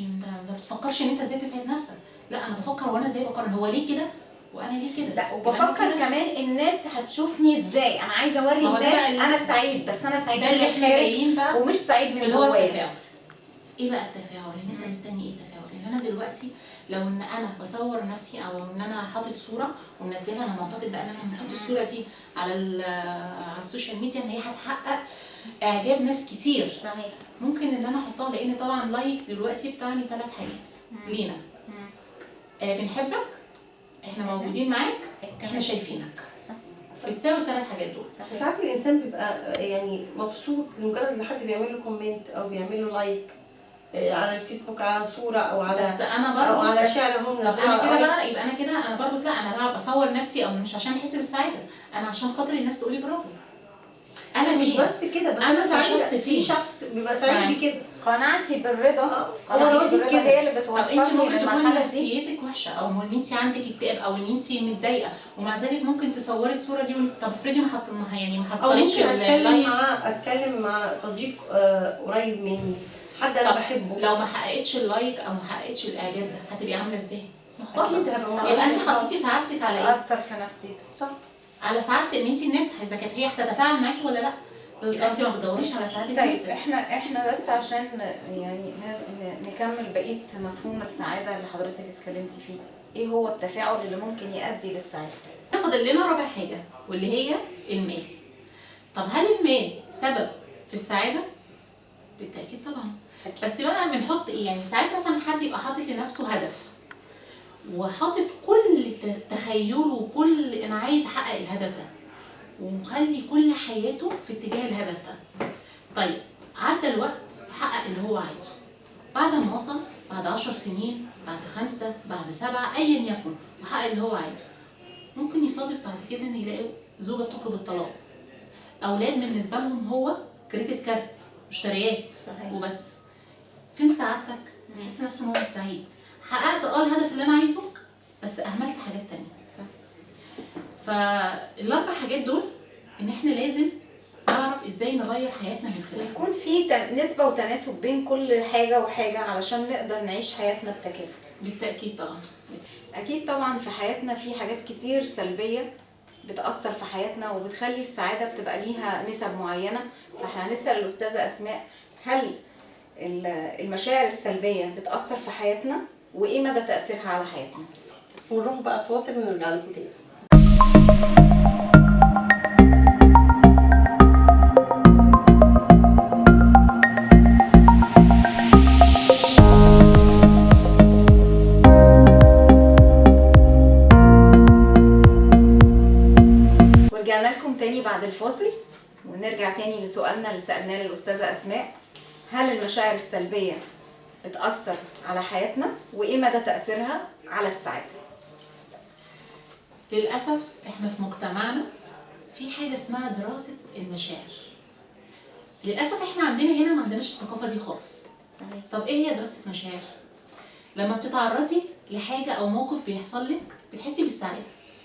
ما بتفكرش ان انت ازاي تسعد نفسك، لا انا بفكر وانا ازاي بقارن، هو ليه كده وانا ليه كده، لا وبفكر كمان الناس هتشوفني ازاي، انا عايزه اوري الناس انا سعيد، بس انا سعيد ده اللي احنا جايين بقى ومش سعيد من جوايا. ايه بقى التفاعل؟ ان انت مستني ايه التفاعل؟ انا دلوقتي لو ان انا بصور نفسي او ان انا حاطط صوره ومنزلها، انا معتقد بقى ان انا لما احط الصورة دي على ال social media ان هي هتحقق اعجاب ناس كتير. صحيح. ممكن ان انا احطها، لان طبعا like دلوقتي بتعني 3 حاجات لينا. بنحبك، احنا موجودين معاك، احنا شايفينك. صح. بتساوي ال3 حاجات دول. وساعات الانسان بيبقى يعني مبسوط لمجرد ان حد بيعمل له comment او بيعمل له like على الفيسبوك على صوره او على بس انا بربط او على شعر هم. طب انا كده بقى يبقى انا كده انا بربط، لا انا بقى بصور نفسي او مش عشان احس بالسعادة، انا عشان خاطر الناس تقول لي برافو. انا مش بس كده، بس انا سعيد في شخص بيبقى سعيد بكده. قناعتي بالرضا، قناعتي بالرضا هي اللي بتوصلني. طب انت ممكن تكون نفسيتك وحشة او ان انت عندك اكتئاب او ان انت متضايقة، ومع ذلك ممكن تصوري الصورة دي وانت طب افرضي ما يعني ما حصلتش ال like. اتكلم مع صديق قريب مني، حد انا بحبه، لو ما حققتش ال like او ما حققتش الاعجاب ده هتبقي عامله ازاي؟ اكيد هبقى. يبقى انت حطيتي سعادتك على ايه؟ اثر في نفسيتك. صح، على سعادتك ان انت الناس اذا كانت هي هتتفاعل معاكي ولا لا. يبقى انت ما بتدوريش على سعادتك. طيب نفسك. احنا بس عشان يعني نكمل بقية مفهوم السعادة اللي حضرتك اتكلمتي فيه، ايه هو التفاعل اللي ممكن يؤدي للسعادة؟ فاضل لنا رابع حاجة واللي هي المال. طب هل المال سبب في السعادة؟ بالتاكيد طبعا. بس بقى بنحط ايه؟ يعني ساعات مثلا حد يبقى حاطط لنفسه هدف وحاطط كل تخيله وكل انا عايز احقق الهدف ده، ومخلي كل حياته في اتجاه الهدف ده. طيب عدى الوقت وحقق اللي هو عايزه، بعد ما وصل بعد 10 سنين، بعد 5، بعد 7، ايا يكن، وحقق اللي هو عايزه، ممكن يصادف بعد كده ان يلاقي زوجه بتطلب الطلاق، اولاد بالنسبة لهم هو credit card، مشتريات وبس. فين سعادتك؟ يحس نفسه ان هو مش سعيد. حققت الهدف اللي انا عايزه بس اهملت حاجات تانية. صح. فالاربع حاجات دول ان احنا لازم نعرف ازاي نغير حياتنا من خلالها، ويكون في نسبة وتناسب بين كل حاجة وحاجة علشان نقدر نعيش حياتنا بتكافؤ. بالتأكيد طبعا. اكيد طبعا في حياتنا في حاجات كتير سلبية بتأثر في حياتنا وبتخلي السعادة بتبقى ليها نسب معينة. فاحنا هنسأل الأستاذة أسماء، هل المشاعر السلبية بتأثر في حياتنا وإيه مدى تأثيرها على حياتنا؟ ونروح بقى فاصل ونرجع لكم تاني. ورجعنا لكم تاني بعد الفاصل، ونرجع تاني لسؤالنا اللي سألناه للأستاذة أسماء، هل المشاعر السلبية بتأثر على حياتنا وإيه مدى تأثيرها على السعادة؟ للأسف إحنا في مجتمعنا في حاجة اسمها دراسة المشاعر. للأسف إحنا عندنا هنا ما عندناش الثقافة دي خالص. طب إيه هي دراسة المشاعر؟ لما بتتعرضي لحاجة أو موقف بيحصل لك بتحسي بالسعادة،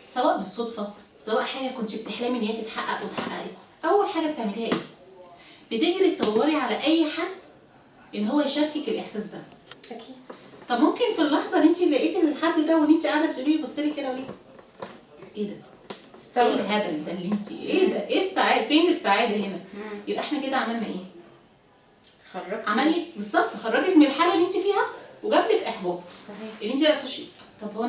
سواء بالصدفة، سواء حاجة كنت بتحلمي إن هي تتحقق وتحققت، أول حاجة بتعمليها إيه؟ بتجري تدوري على أي حد إن هو يشاركك الإحساس ده. أكيد. طب ممكن في اللحظة اللي أنت لقيتي الحد ده وإن أنت قاعدة بتقولي بصي لي كده وليه؟ إيه ده؟ ايه الهبل ده اللي انت ايه ده؟ ايه السعادة؟ فين السعادة هنا؟ يبقى احنا كده عملنا ايه؟ خرجتي عمل لك بالظبط، خرجك من الحالة اللي انت فيها وجاب لك احباط. صحيح. اللي انت لا تشي، طب هو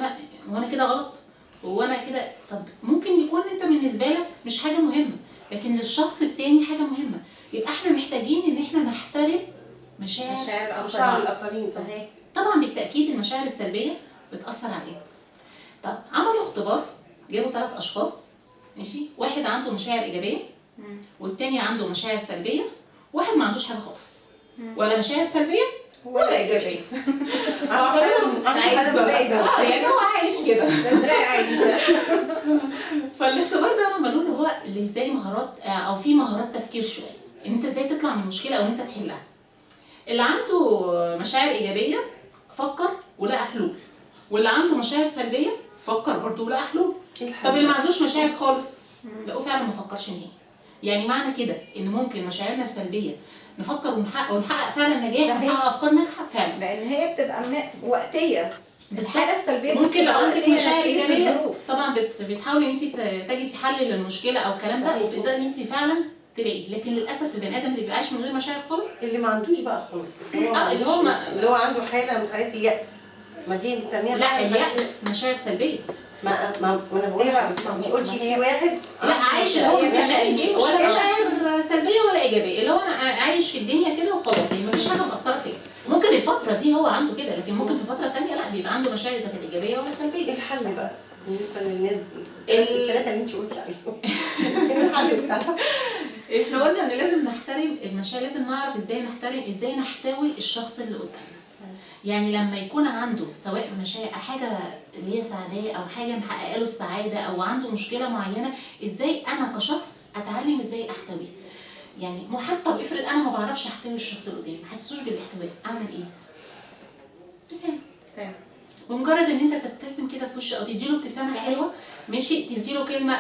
انا كده غلط؟ هو انا كده؟ طب ممكن يكون انت بالنسبة لك مش حاجة مهمة، لكن للشخص التاني حاجة مهمة. يبقى احنا محتاجين ان احنا نحترم مشاعر الاخرين. صحيح. طبعا بالتاكيد المشاعر السلبية بتاثر علينا. طب عملوا اختبار، جابوا 3 اشخاص، ماشي، واحد عنده مشاعر ايجابية والتاني عنده مشاعر سلبية، واحد ما عندوش حاجة خالص، ولا مشاعر سلبية ولا ايجابية. عايش ازاي ده؟ يعني هو عايش كده. ازاي عايش ده؟ فالاختبار ده عملوه اللي هو اللي ازاي مهارات او في مهارات تفكير شوية، ان انت ازاي تطلع من مشكلة او ان انت تحلها. اللي عنده مشاعر ايجابية فكر ولقى حلول، واللي عنده مشاعر سلبية فكر برضه ولقى حلول. طب اللي ما عندوش مشاعر خالص لقوه فعلا ما فكرش نهائي. يعني معنى كده ان ممكن مشاعرنا السلبية نفكر ونحقق فعلا نجاح، ونحقق افكار ناجحة فعلا، لان هي بتبقى وقتية. الحالة السلبية دي ممكن لو عندك مشاعر ايجابية طبعا بتحاولي ان انت تجدي حل للمشكلة او الكلام ده، وبتقدري ان انت فعلا تلاقي. لكن للاسف البني ادم اللي بيبقى عايش من غير مشاعر خالص، اللي ما عندوش بقى خالص، اللي هو عنده حاله من حالات اليأس، ما دي بنسميها لا اليأس مشاعر سلبية. ما انا بقول لك انت قلتي في واحد لا عايش اللي هو مش ولا مشاعر سلبية ولا ايجابية، اللي هو انا عايش في الدنيا كده وخلاص، يعني مفيش حاجة مأثره فيا. ممكن الفترة دي هو عنده كده، لكن ممكن في فترة ثانية لا بيبقى عنده مشاعر اذا كانت ايجابية ولا سلبية. ايه الحل بقى بالنسبة للناس دي الثلاثة اللي انت قلتي عليهم؟ ايه الحل بتاعها؟ احنا قلنا ان لازم نحترم المشاعر، لازم نعرف ازاي نحترم، ازاي نحتوي الشخص اللي قدامنا. يعني لما يكون عنده سواء مشاعر حاجة اللي هي سعادة او حاجة محققة له السعادة او عنده مشكلة معينة، ازاي انا كشخص اتعلم ازاي احتويه. يعني حتى افرض انا ما بعرفش احتوي الشخص اللي قدامي، ما حسسوش بالاحتواء، اعمل ايه؟ ابتسامة. بمجرد ان انت تبتسم كده في وشه او تديله ابتسامة حلوة، ماشي، تديله كلمة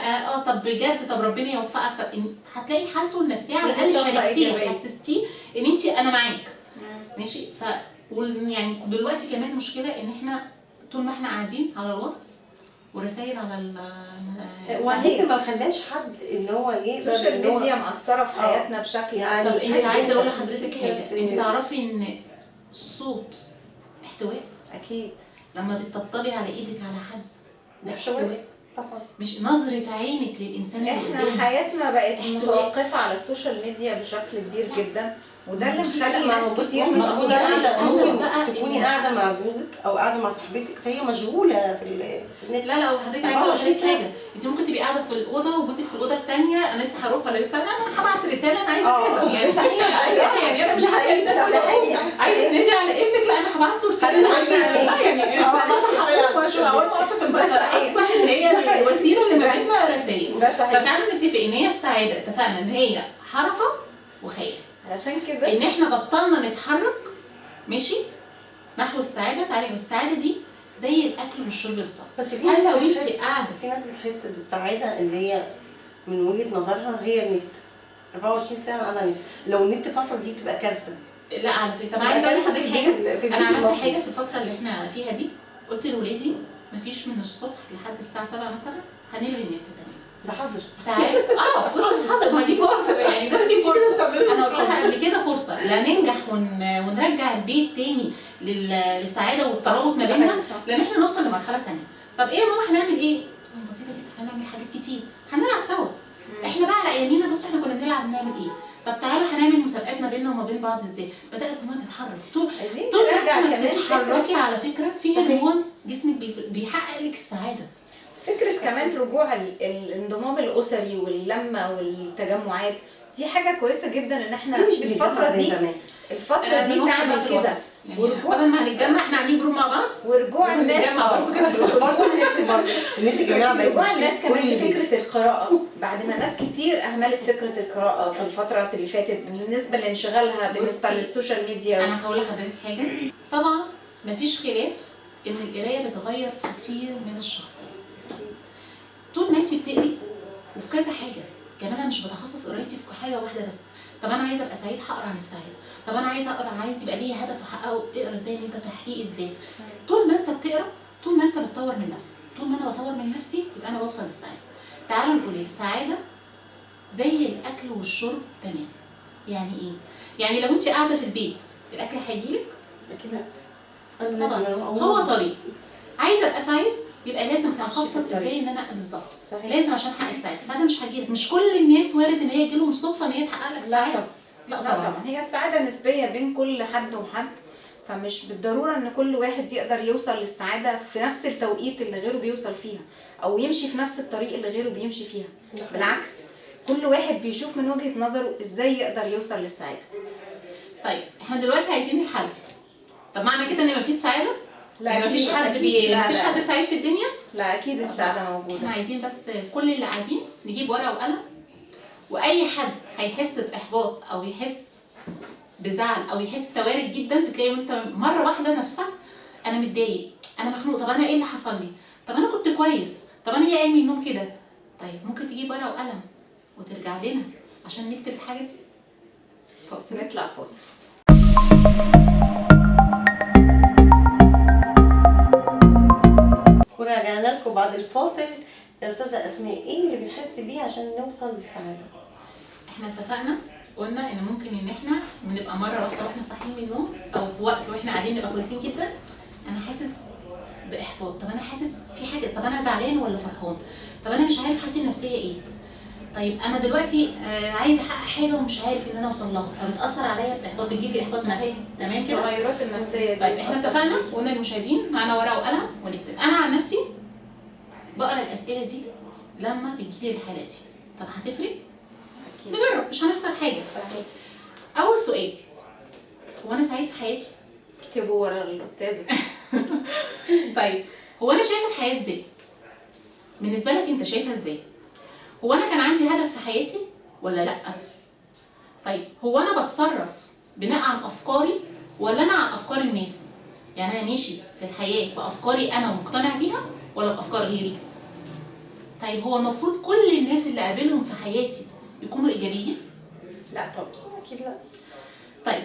طب بجد، طب ربنا يوفقك، طب هتلاقي حالته النفسية على الاقل شاركتيه، حسستيه ان انت انا معاك، ماشي. ف يعني دلوقتي كمان مشكلة ان احنا طول ما احنا قاعدين على الواتس ورسائل على ال وعليك ما خلاش حد ان هو يقدر. ال social media مأثره في حياتنا بشكل يعني. طب انت عايزه اقول لحضرتك حاجة، انت تعرفي ان الصوت احتواء؟ اكيد. لما بتطبطبي على ايدك على حد ده احتواء طبعا، مش نظرة عينك للإنسان اللي قدامك. احنا حياتنا بقت متوقفة على ال social media بشكل كبير جدا، وده اللي مخلي ناس كتير متأثرة. ممكن تكوني قاعدة مع جوزك أو قاعدة مع صاحبتك فهي مشغولة في النت. لا لا، وحضرتك عايزة أقول لك حاجة، أنت ممكن تبقي قاعدة في الأوضة وجوزك في الأوضة الثانية، أنا لسه هروح ولا لسه، أنا هبعت رسالة، أنا عايزة كذا يعني. صحيح، يعني أنا مش هلاقي نفسي عايزة تنادي على ابنك، لا أنا هبعت له رسالة، لا يعني أنا لسه هروح وأشوف أول ما أقف في البيت. أصبح إن هي الوسيلة اللي ما بيننا رسائل. فتعالوا نتفق إن هي السعادة، اتفقنا إن هي حركة وخيال، علشان كده ان احنا بطلنا نتحرك ماشي نحو السعادة. تعالي السعادة دي زي الاكل والشرب بالظبط. بس في ناس لو انت قاعدة، في ناس بتحس بالسعادة اللي هي من وجهه نظرها هي النت 24 ساعة على النت، لو النت فصل دي بتبقى كارثة. لا على فكرة، طب عايزه اقول لحضرتك حاجة، انا عملت حاجة في الفترة اللي احنا فيها دي، قلت لاولادي مفيش من الصبح لحد الساعة 7 مثلا هنلغي النت تماما. ده حظر. تعالى في وسط الحظر، ما دي فرصة يعني، بصي فرصة، انا قلتها قبل كده، فرصة لا ننجح ونرجع البيت تاني للسعادة والترابط ما بيننا، لان احنا نوصل لمرحلة ثانية. طب ايه يا ماما هنعمل ايه؟ بسيطة جدا، هنعمل حاجات كتير، هنلعب سوا. احنا بقى على ايامينا بصوا احنا كنا بنلعب بنعمل ايه؟ طب تعالوا هنعمل مسابقات ما بيننا وما بين بعض ازاي؟ بدات ماما تتحرك طول ما بتتحركي على فكرة في هرمون جسمك بيحقق لك السعادة. فكرة كمان رجوع الانضمام الأسري واللمة والتجمعات دي حاجة كويسة جدا، إن احنا الفترة دي الفترة دي تعمل كده. يعني ورجوع بدل ما هنتجمع احنا عاملين group مع بعض، ورجوع الناس برضه كده في رجوع الناس كمان لفكرة القراءة، بعد ما ناس كتير أهملت فكرة القراءة في الفترة اللي فاتت بالنسبة لانشغالها بالنسبة لل social media. أنا هقول لحضرتك حاجة، طبعا مفيش خلاف إن القراية بتغير كتير من الشخصية. طول ما انت بتقري وفي كذا حاجة، كمان انا مش بتخصص قرايتي في حاجة واحدة بس. طب انا عايزه ابقى سعيد هقرا عن السعادة، طب انا عايزه اقرا، عايز يبقى ليا هدف احققه، اقرا ازاي ان انت تحقيق الذات. طول ما انت بتقرا طول ما انت بتطور من نفسك، طول ما انا بطور من نفسي يبقى انا بوصل للسعادة. تعالوا نقول السعادة زي الاكل والشرب تمام. يعني ايه؟ يعني لو انت قاعدة في البيت الاكل هيجيلك؟ اكيد لا. طبعا هو طريق. عايزه ابقى سعيد يبقى لازم اخطط ازاي ان انا بالظبط، لازم عشان احقق السعادة. السعادة مش هتجيلك، مش كل الناس وارد ان هي تجيلهم صدفة ان هي تحقق لك سعادة. لا طبعا. هي السعادة نسبيه بين كل حد وحد، فمش بالضرورة ان كل واحد يقدر يوصل للسعادة في نفس التوقيت اللي غيره بيوصل فيها، او يمشي في نفس الطريق اللي غيره بيمشي فيها. بالعكس كل واحد بيشوف من وجهه نظره ازاي يقدر يوصل للسعادة. طيب احنا دلوقتي عايزين الحل. طب معنى كده ان مفيش سعادة؟ لا يعني مفيش حد مفيش حد سعيد في الدنيا؟ لا اكيد السعادة موجودة. احنا عايزين بس كل اللي قاعدين نجيب ورقة وقلم، واي حد هيحس باحباط او يحس بزعل او يحس توارد جدا، بتلاقي انت مرة واحدة نفسك انا متضايق، انا مخنوق، طب انا ايه اللي حصل لي؟ طب انا كنت كويس، طب انا ليه قايم من النوم كده؟ طيب ممكن تجيب ورقة وقلم وترجع لنا عشان نكتب الحاجة دي. فاصل، نطلع فاصل. ورجعنا لكم بعد الفاصل. استاذه اسماء، ايه اللي بنحس بيه عشان نوصل للسعادة؟ احنا اتفقنا قلنا ان ممكن ان احنا بنبقى مرة واحدة واحنا صاحيين من النوم او في وقت واحنا قاعدين نبقى كويسين جدا، انا حاسس باحباط، طب انا حاسس في حاجة، طب انا زعلان ولا فرحان، طب انا مش عارف حالتي النفسية ايه، طيب انا دلوقتي عايز احقق حاجة ومش عارف ان انا اوصل لها، فبتاثر عليا باحباط، بتجيب لي احباط نفسي. تمام كده؟ التغيرات النفسية دي. طيب احنا اتفقنا وقلنا للمشاهدين معانا ورقة وقلم ونكتب. انا عن نفسي بقرا الاسئلة دي لما بتجيلي الحالة دي. طب هتفرق؟ اكيد. نجرب، مش هنخسر حاجة. صحيح. اول سؤال، هو انا سعيد في حياتي؟ اكتبوا ورا الاستاذة. طيب هو انا شايفه الحياة ازاي؟ بالنسبة لك انت شايفها ازاي؟ هو انا كان عندي هدف في حياتي ولا لا؟ طيب هو انا بتصرف بناء عن افكاري ولا انا عن افكار الناس؟ يعني انا ماشي في الحياة بافكاري انا ومقتنع بيها ولا بافكار غيري؟ طيب هو المفروض كل الناس اللي اقابلهم في حياتي يكونوا ايجابيين؟ لا طبعا. اكيد لا. طيب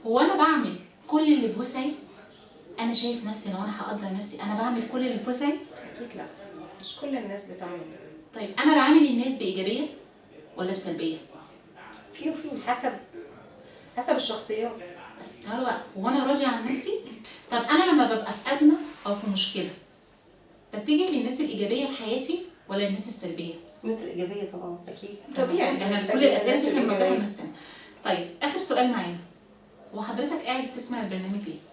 هو انا بعمل كل اللي بوسعي؟ انا شايف نفسي لو انا هقدر نفسي انا بعمل كل اللي بوسعي؟ اكيد لا، مش كل الناس بتعمل ده. طيب انا بعامل الناس بايجابية ولا بسلبيه؟ في وفي، حسب الشخصيات. طيب تعالوا بقى، هو انا راضية عن نفسي؟ طب انا لما ببقى في ازمة او في مشكلة بتجه للناس الايجابية في حياتي ولا الناس السلبية؟ الناس الايجابية طبعا. اكيد طبيعي، احنا كل الاسئلة دي احنا بنوجهها لنفسنا. طيب اخر سؤال معانا، وحضرتك قاعد تسمع البرنامج ليه؟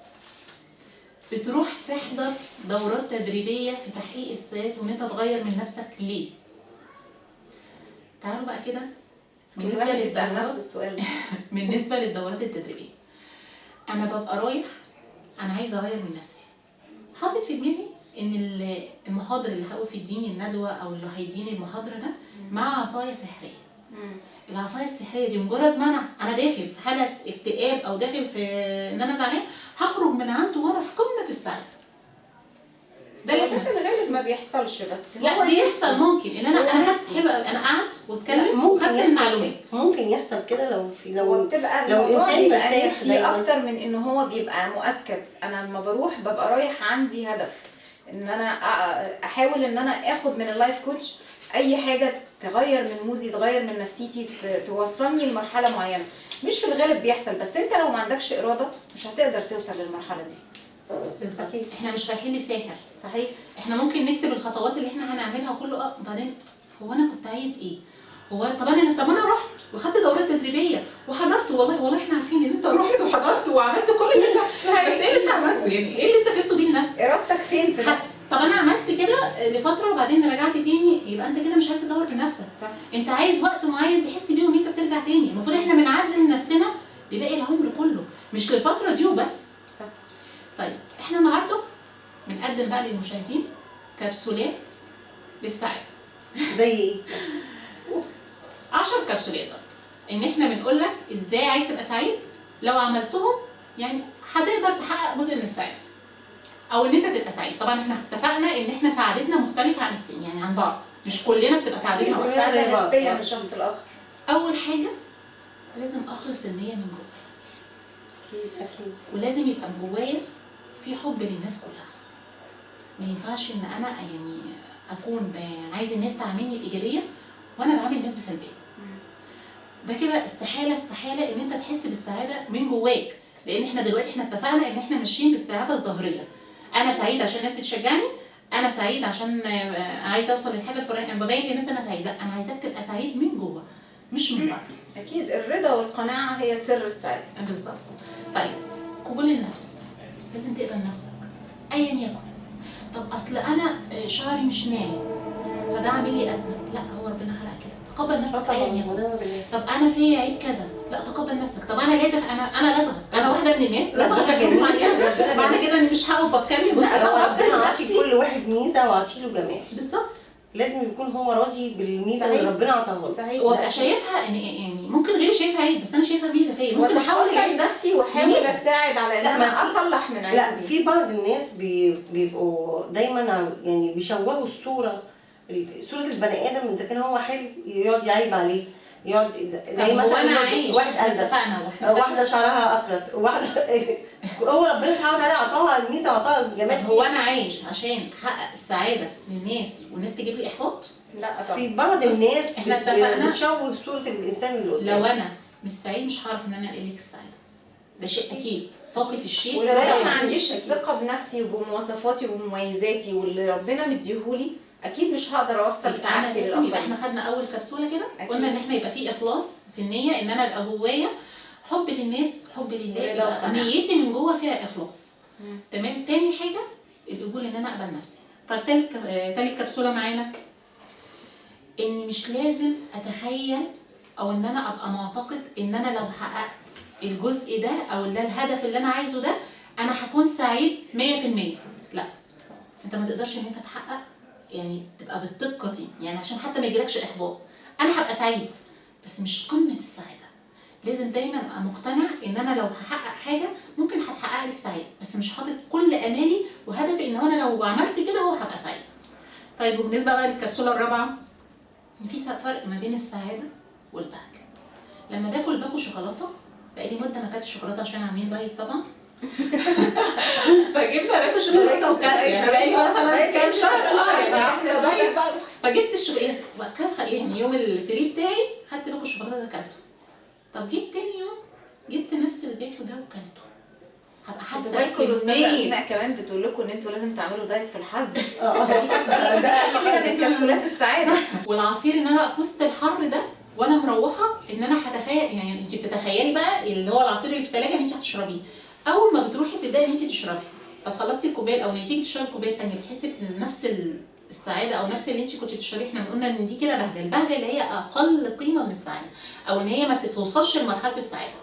بتروح تحضر دورات تدريبية في تحقيق الذات وان انت تغير من نفسك ليه؟ تعالوا بقى كده بالنسبة للدورات، السؤال بالنسبة للدورات التدريبية، انا ببقى رايح انا عايزه اغير من نفسي، حاطط في دماغي ان المحاضر اللي هيقف يديني الندوة او اللي هيديني المحاضرة ده مع عصاية سحريه. العصاية السحريه دي مجرد ما انا داخل في حاله اكتئاب او داخل في ان انا زعلان، هخرج من عنده وانا في قمة السعادة. ده اللي في الغالب ما بيحصلش، بس لا بيحصل. ممكن ان انا حاسس حلو قوي، انا قعدت واتكلم وخدت المعلومات. ممكن يحصل كده لو في لو بتبقى لو الانسان مرتاح فيه اكتر من ان هو بيبقى مؤكد. انا لما بروح ببقى رايح عندي هدف ان انا احاول ان انا اخد من ال life coach اي حاجة تغير من mood ي، تغير من نفسيتي، توصلني لمرحلة معينة. مش في الغالب بيحصل، بس انت لو ما عندكش اراده مش هتقدر توصل للمرحلة دي. بالظبط، احنا مش رايحين لساحر. صحيح، احنا ممكن نكتب الخطوات اللي احنا هنعملها كله، بعدين هو انا كنت عايز ايه؟ هو طب انا رحت وخدت دورات تدريبية وحضرت، والله احنا عارفين ان انت رحت وحضرت وعملت كل اللي انت، بس ايه اللي انت عملته؟ يعني ايه اللي انت فدته بيه لنفسك؟ ارادتك فين في حاسس؟ طب انا عملت كده لفترة وبعدين رجعت تاني، يبقى انت كده مش عايز تدور بنفسك. صح. انت عايز وقت معين تحس بيه ان انت بترجع تاني. المفروض احنا بنعدل نفسنا لباقي العمر كله، مش للفترة دي وبس. صح. طيب احنا النهارده بنقدم بقى للمشاهدين كبسولات للسعادة. زي ايه؟ 10 كبسولات برضه، ان احنا بنقول لك ازاي عايز تبقى سعيد، لو عملتهم يعني هتقدر تحقق جزء من السعادة او ان انت تبقى سعيد. طبعا احنا اتفقنا ان احنا سعادتنا مختلفة عن التاني، يعني عن بعض، مش كلنا بتبقى سعادتنا واحدة. السعادة نسبيه من شخص لاخر. اول حاجة لازم اخلص النية من جوايا. اكيد اكيد. ولازم يبقى من جوايا في حب للناس كلها. ما ينفعش ان انا يعني اكون عايز الناس تعاملني بايجابية وانا بعامل الناس بسلبيه. ده كده استحالة استحالة ان انت تحس بالسعادة من جواك، لان احنا دلوقتي احنا اتفقنا ان احنا ماشيين بالسعادة الظاهرية. انا سعيدة عشان الناس بتشجعني، انا سعيد عشان عايزه اوصل للحاجة الفلانية، انا ببين للناس انا سعيدة. انا عايزاك تبقى سعيد من جوه مش من بره. اكيد الرضا والقناعة هي سر السعادة. بالظبط. طيب قبول النفس، لازم تقبل نفسك ايا يكن. طب اصل انا شعري مش ناعم فده عامل لي ازمة، لا هو ربنا خلق كده، تقبل نفسك ايا يكن. طب انا فيا عيب كذا، لا تقبل نفسك. طب انا لادغ، انا لادغه، انا واحدة من الناس لادغه في حروف معينة، معنى كده اني مش هقف اتكلم. لا ربنا عاطي كل واحد ميزة وعاطي له جمال. بالظبط، لازم يكون هو راضي بالميزه اللي ربنا عطاها له. صحيح. وابقى شايفها ان يعني ممكن غيري شايفها عيب بس انا شايفها ميزة فيا، ممكن احاول اعيب نفسي واحاول اساعد على ان انا اصلح من عيوبي. لا في بعض الناس بيبقوا دايما يعني بيشوهوا الصورة، صوره البني ادم اذا كان هو حلو يقعد يعيب عليه، يقعد زي مثلا واحد قلبه، واحدة شعرها اقرط، واحدة هو ربنا سبحانه وتعالى عطاها الميزة وعطاها الجمال. هو انا عايش عشان احقق السعادة للناس والناس تجيب لي احباط؟ لا طبعا. في بعض الناس احنا اتفقنا بتشوه صوره الانسان اللي قدامه. لو انا مش سعيد مش هعرف ان انا انقل لك السعادة، ده شيء اكيد. فاقد الشيء. ولو انا ما عنديش الثقة بنفسي وبمواصفاتي وبمميزاتي واللي ربنا مديهولي، اكيد مش هقدر اوصل سعادتي للاخرين. يبقى احنا خدنا اول كبسولة كده، قلنا ان احنا يبقى في اخلاص في النية، ان انا ابقى جوايا حب للناس، حب لله، نيتي من جوه فيها اخلاص. تمام. تاني حاجة القبول، ان انا اقبل نفسي. طب تالت كبسولة معانا، اني مش لازم اتخيل او ان انا ابقى معتقد ان انا لو حققت الجزء ده او اللي الهدف اللي انا عايزه ده انا هكون سعيد 100%. لا، انت ما تقدرش ان انت تحقق يعني تبقى بالدقه دي، يعني عشان حتى ما يجيلكش احباط. انا هبقى سعيد بس مش قمة السعادة. لازم دايما ابقى مقتنع ان انا لو هحقق حاجة ممكن هتحقق لي السعادة، بس مش حاطط كل امالي وهدفي ان انا لو عملت كده هو هبقى سعيد. طيب وبالنسبة بقى للكبسوله الرابعة، في فرق ما بين السعادة والبهجة. لما باكل باكو شوكولاتة، بقالي مده ما اكلتش شوكولاتة عشان عاملين دايت طبعا، فجبنا باكو شوكولاتة وكلت، يعني بقالي مثلا كام شهر يعني عامله دايت بقى، فجبت الشوكولاتة يعني يوم ال free بتاعي خدت باكو شوكولاتة ده اكلته. طب جيت تاني يوم جبت نفس الباكو ده وكلته، هبقى حاسه بالكم. الاستاذة اسماء كمان بتقول لكم ان انتوا لازم تعملوا دايت في الحظ. دي كبسولة من كبسولات السعادة. والعصير ان انا في وسط الحر ده وانا مروحة ان انا هتخيل، يعني انت بتتخيلي بقى اللي هو العصير اللي في الثلاجة ان انت هتشربيه، اول ما بتروحي بتبداي ان انت تشربي. طب خلصتي الكوباية الاولانية تيجي تشربي الكوباية الثانية، بتحسي بنفس السعادة او نفس اللي انت كنت بتشربيه. احنا قلنا ان دي كده بهجة، البهجة اللي هي اقل قيمة من السعادة، او ان هي ما بتوصلش لمرحلة السعادة.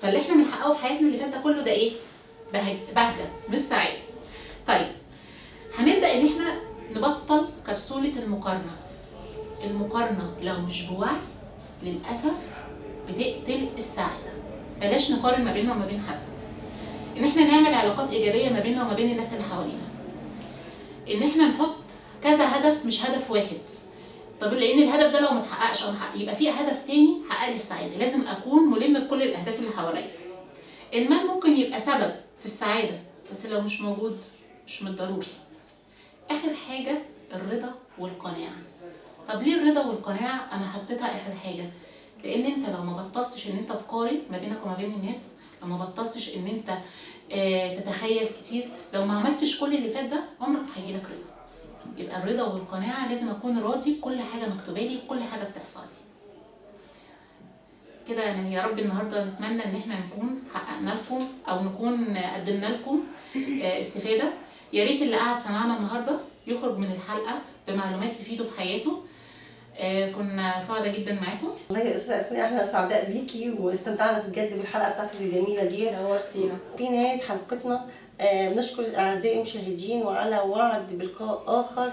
فاللي احنا بنحققه في حياتنا اللي فات ده كله ده ايه؟ بهجة مش سعادة. طيب هنبدا ان احنا نبطل كبسولة المقارنة. المقارنة لو مش بوعي للاسف بتقتل السعادة. بلاش نقارن ما بيننا وما بين حد. ان احنا نعمل علاقات ايجابية ما بيننا وما بين الناس اللي حوالينا. ان احنا نحط كذا هدف مش هدف واحد. طب لان الهدف ده لو ما اتحققش او يبقى في هدف تاني حقق لي السعادة. لازم اكون ملم بكل الاهداف اللي حواليا. المال ممكن يبقى سبب في السعادة، بس لو مش موجود مش من الضروري. اخر حاجة الرضا والقناعة. طب ليه الرضا والقناعة انا حطيتها اخر حاجة؟ لان انت لو ما بطلتش ان انت تقارن ما بينك وما بين الناس، لو ما بطلتش ان انت تتخيل كتير، لو ما عملتش كل اللي فات ده عمرك ما هيجيلك رضا. يبقى الرضا والقناعة لازم اكون راضي بكل حاجة مكتوبة لي، بكل حاجة بتحصل لي كده. يعني يا رب النهارده نتمنى ان احنا نكون حققنا لكم او نكون قدمنا لكم استفاده. يا ريت اللي قعد سمعنا النهارده يخرج من الحلقة بمعلومات تفيده في حياته. كنا سعداء جدا معاكم. والله يا استاذه اسماء احنا سعداء بيكي واستمتعنا بجد بالحلقة بتاعتك الجميلة دي، نورتينا. في نهاية حلقتنا بنشكر اعزائي المشاهدين، وعلى وعد بلقاء اخر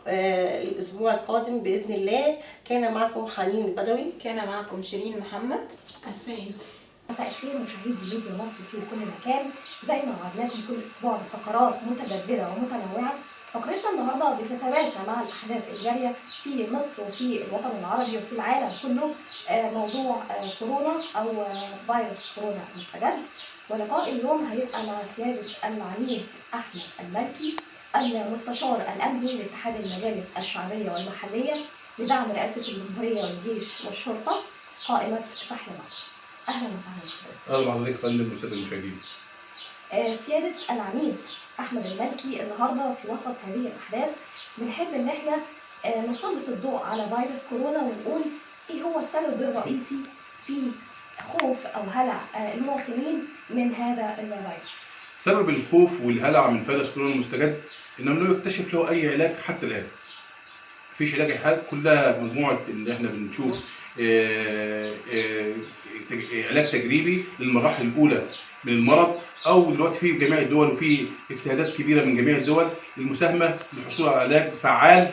الاسبوع القادم باذن الله. كان معكم حنين البدوي، كان معكم شيرين محمد، اسماء يوسف. مساء الخير مشاهدي ميديا مصر في كل مكان. زي ما وعدناكم كل اسبوع بفقرات متجددة ومتنوعة، فقرتنا النهارده بتتماشى مع الاحداث الجارية في مصر وفي الوطن العربي وفي العالم كله، موضوع كورونا او فيروس كورونا المستجد. ولقاء اليوم هيبقى مع سيادة العميد احمد المالكي، المستشار الامني لاتحاد المجالس الشعبية والمحليه لدعم رئاسة الجمهورية والجيش والشرطة، قائمة تحيا مصر. اهلا وسهلا بحضرتك. اهلا بحضرتك يا فندم والسادة المشاهدين. سيادة العميد احمد المالكي، النهارده في وسط هذه الاحداث بنحب ان احنا نسلط الضوء على فيروس كورونا ونقول ايه هو السبب الرئيسي في خوف او هلع المواطنين من هذا الفيروس. سبب الخوف والهلع من فيروس كورونا المستجد انه لم يكتشف له اي علاج حتى الان. مفيش علاج الحال، كلها مجموعة ان احنا بنشوف علاج تجريبي للمراحل الاولى من المرض، او دلوقتي في جميع الدول وفي اجتهادات كبيرة من جميع الدول للمساهمه للحصول على علاج فعال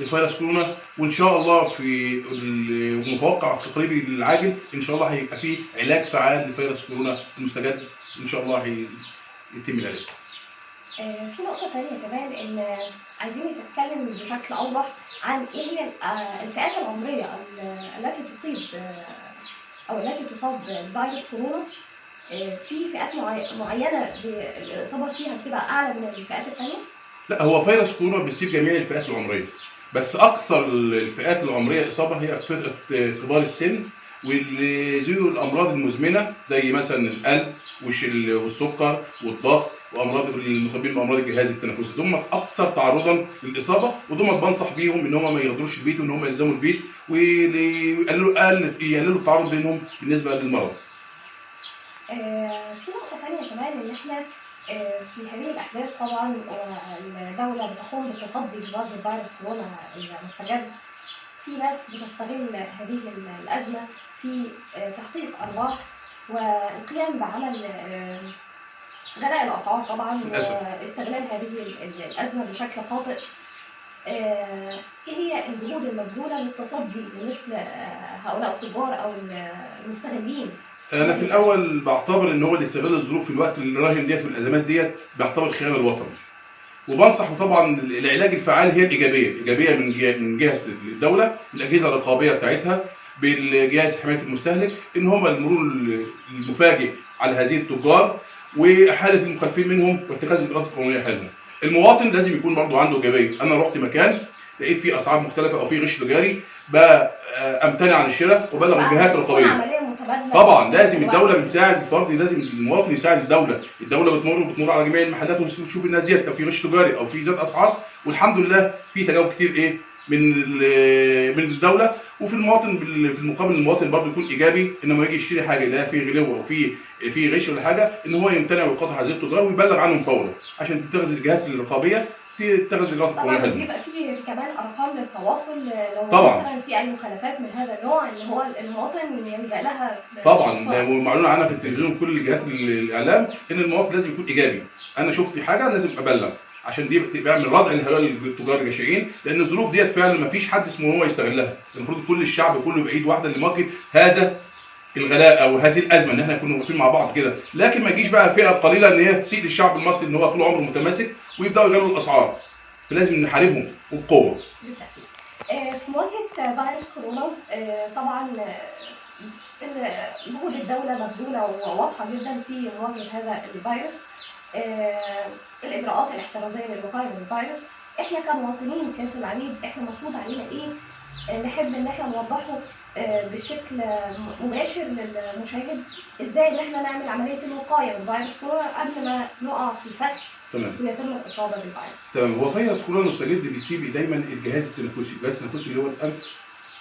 لفيروس كورونا، وان شاء الله في المتوقع في القريب العاجل ان شاء الله هيبقى في علاج فعال لفيروس كورونا المستجد، ان شاء الله هيتم العلاج. في نقطة تانية كمان إن عايزين نتكلم بشكل أوضح عن إيه هي الفئات العمرية التي تصيب أو التي تصاب بفيروس كورونا. في فئات معينة الإصابة فيها بتبقى أعلى من الفئات التانية؟ لا، هو فيروس كورونا بيصيب جميع الفئات العمرية، بس أكثر الفئات العمرية إصابة هي فئة كبار السن واللي ذوي الامراض المزمنة زي مثلا القلب والسكر والضغط وامراض المصابين بامراض الجهاز التنفسي، دول اكثر تعرضا للاصابة، ودول بنصح بيهم ان هم ما يغادروش البيت وان هم يلزموا البيت ويقللوا التعرض بينهم بالنسبة للمرض. في نقطة ثانية كمان ان احنا في هذه الاحداث طبعا الدولة بتقوم بالتصدي لمرض فيروس كورونا المستجد، في ناس بتستغل هذه الازمة في تحقيق ارباح والقيام بعمل غلاء الاسعار طبعا واستغلال هذه الازمة بشكل خاطئ. ايه هي الجهود المبذوله للتصدي لمثل هؤلاء التجار او المستغلين؟ انا في الاول بعتبر ان هو اللي استغل الظروف في الوقت الراهن ديت والازمات ديت بعتبر خيانة الوطن، وبنصح طبعا العلاج الفعال هي الايجابية، الايجابية من جهة الدولة، الاجهزة الرقابية بتاعتها، بالجهاز حماية المستهلك، ان هم المرور المفاجئ على هذه التجار واحاله المخالفين منهم واتخاذ الاجراءات القانونية حالهم. المواطن لازم يكون برضه عنده ايجابية، انا رحت مكان لقيت فيه اسعار مختلفة او فيه غش تجاري امتنع عن الشراء وبلغ الجهات الرقابية. طبعا لازم الدولة بتساعد الفرد، لازم المواطن يساعد الدولة، الدولة بتمر على جميع المحلات وتشوف الناس ديت لو في غش تجاري او في زيادة اسعار، والحمد لله في تجاوب كتير من الدولة. وفي المواطن في المقابل المواطن برضه يكون ايجابي، ان لما يجي يشتري حاجة يلاقيها في غلو او في غش ولا حاجة، ان هو يمتنع ويقاطع هذه التجار ويبلغ عنهم فورا عشان تتخذ الجهات الرقابية تتخذ الاجراءات القانونية. طبعا بيبقى في كمان ارقام للتواصل لو طبعا مثلا في اي مخالفات من هذا النوع ان هو المواطن يلجا لها. طبعا ومعلومه عنها في التلفزيون وكل الجهات الاعلام ان المواطن لازم يكون ايجابي، انا شفت حاجة لازم ابلغ عشان دي بيعمل ردع لهؤلاء التجار الجشعين، لان الظروف ديت فعلا ما فيش حد اسمه هو يستغلها، المفروض كل الشعب كله بايد واحدة لمواجهة هذا الغلاء او هذه الازمة، ان احنا نكون واقفين مع بعض كده، لكن ما يجيش بقى فئة قليله ان هي تسيء للشعب المصري ان هو طول عمره متماسك ويبداوا يغلوا الاسعار، فلازم نحاربهم وبقوة. بالتاكيد. في مواجهة فيروس كورونا طبعا جهود الدولة مبذوله وواضحة جدا في مواجهة هذا الفيروس، الاجراءات الاحترازية للوقايه من الفيروس، احنا كمواطنين سيادة العميد احنا المفروض علينا ايه نحب ان احنا نوضحه بشكل مباشر للمشاهد، ازاي ان احنا نعمل عملية الوقاية من فيروس كورونا قبل ما نقع في الفخ ويتم الاصابة بالفيروس. تمام. هو فيروس كورونا المستجد بيصيب دايما الجهاز التنفسي، الجهاز التنفسي اللي هو الانف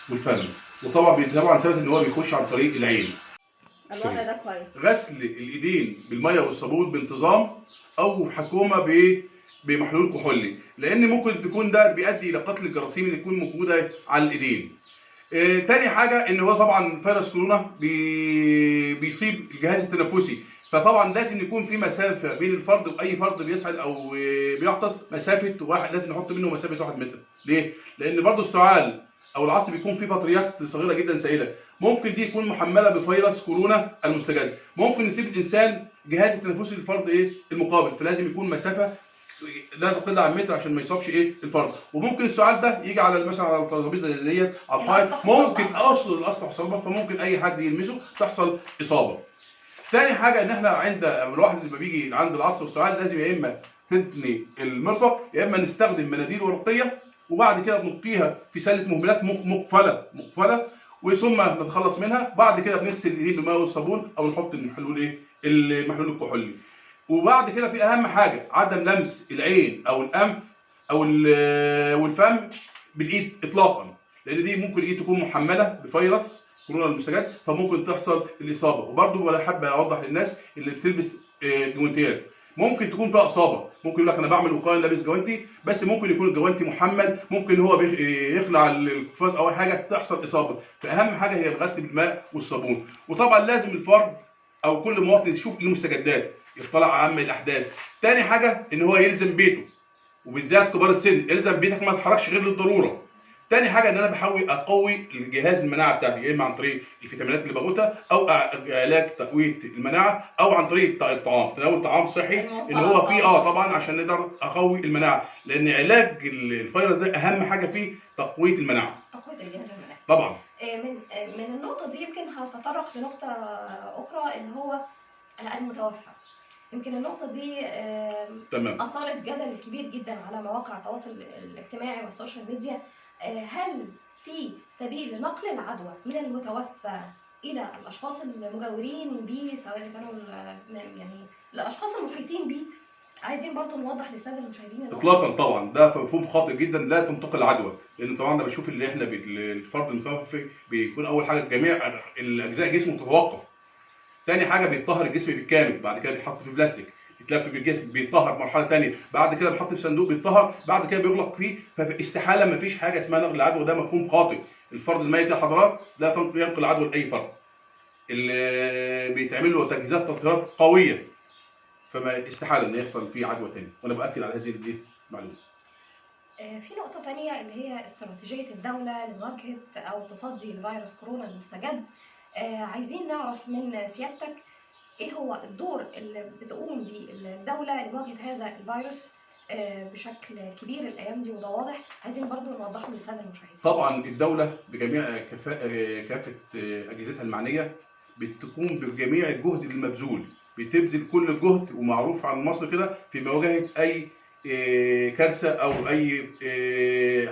والفم، وطبعا ثبت ان هو بيخش عن طريق العين. الوضع ده كويس. غسل الايدين بالمية والصابون بانتظام او حكومة بمحلول كحولي، لان ممكن تكون ده بيؤدي الى قتل الجراثيم اللي تكون موجودة على الايدين. تاني حاجة ان هو طبعا فيروس كورونا بيصيب الجهاز التنفسي، فطبعا لازم يكون في مسافة بين الفرد واي فرد بيسعل او بيعطس، مسافة واحد، لازم نحط منه مسافة 1 متر. ليه؟ لان برضه السعال او العصب بيكون فيه فطريات صغيرة جدا سائله، ممكن دي تكون محمله بفيروس كورونا المستجد، ممكن يصيب الانسان جهاز التنفسي للفرد المقابل، فلازم يكون مسافة لا تقل عن متر عشان ما يصابش الفرد. وممكن السعال ده يجي على مثلا على الترابيزة ديت، على الحائط، ممكن اصل الاسطح صلبه، فممكن اي حد يلمسه تحصل اصابه. ثاني حاجة ان احنا عند الواحد لما بيجي عند العطس والسعال لازم يا اما تثني المرفق يا اما نستخدم مناديل ورقية، وبعد كده بنلقيها في سله مهملات مقفلة وثم نتخلص منها. بعد كده بنغسل الايدين بالماء والصابون او نحط المحلول المحلول الكحولي. وبعد كده في اهم حاجة عدم لمس العين او الانف او والفم بالايد اطلاقا، لان دي ممكن الايد تكون محمله بفيروس كورونا المستجد، فممكن تحصل الاصابة. وبرده ولا حابة اوضح للناس اللي بتلبس جوانتيات ممكن تكون فيها اصابه، ممكن يقول لك انا بعمل وقاية لابس جوانتي، بس ممكن يكون الجوانتي محمل، ممكن هو يخلع القفاز او حاجة تحصل اصابه. فاهم حاجة هي الغسل بالماء والصابون. وطبعا لازم الفرد او كل مواطن يشوف المستجدات، يطلع على اهم الاحداث. تاني حاجة ان هو يلزم بيته، وبالذات كبار السن، الزم بيتك ما تتحركش غير للضرورة. تاني حاجة ان انا بحاول اقوي الجهاز المناعة بتاعتي، يا اما عن طريق الفيتامينات اللي باخدها او علاج تقوية المناعة، او عن طريق الطعام، تناول طعام صحي اللي هو فيه طبعا عشان نقدر اقوي المناعة، لان علاج الفيروس ده اهم حاجة فيه تقوية المناعة، تقوية الجهاز المناعي طبعا. من النقطة دي يمكن هتطرق لنقطة اخرى اللي هو المتوفى. يمكن النقطة دي تمام أثارت جدل كبير جدا على مواقع التواصل الاجتماعي وال social media. هل في سبيل لنقل العدوى من المتوفى الى الاشخاص المجاورين بيه، سواء اذا كانوا يعني الاشخاص المحيطين بيه؟ عايزين برضو نوضح للسادة المشاهدين اطلاقا طبعا ده مفهوم خاطئ جدا، لا تنتقل العدوى، لان طبعا انا بشوف اللي احنا الفرد المتوفي بيكون اول حاجة جميع الاجزاء جسمه تتوقف، ثاني حاجة بيتطهر الجسم بالكامل، بعد كده بيتحط في بلاستيك بيتلف بالجسم بيتطهر مرحلة ثانية، بعد كده بيتحط في صندوق بيتطهر، بعد كده بيغلق فيه. فاستحاله ما فيش حاجة اسمها نقل العدوى، ده مفهوم خاطئ. الفرد الميت يا حضرات لا ينقل العدوى لاي فرد، اللي بيتعمل له تجهيزات تطهيرات قوية، فما استحالة ان يحصل فيه عدوى ثانية، وانا باكد على هذه المعلومة. في نقطة ثانية اللي هي استراتيجية الدولة لمواجهة او التصدي لفيروس كورونا المستجد. عايزين نعرف من سيادتك ايه هو الدور اللي بتقوم به الدولة لمواجهة هذا الفيروس بشكل كبير الايام دي، وده واضح، عايزين برضو نوضحه للسادة المشاهدين. طبعا الدولة بجميع كافة اجهزتها المعنية بتقوم بجميع الجهد المبذول، بتبذل كل الجهد، ومعروف عن مصر كده في مواجهة اي كارثة او اي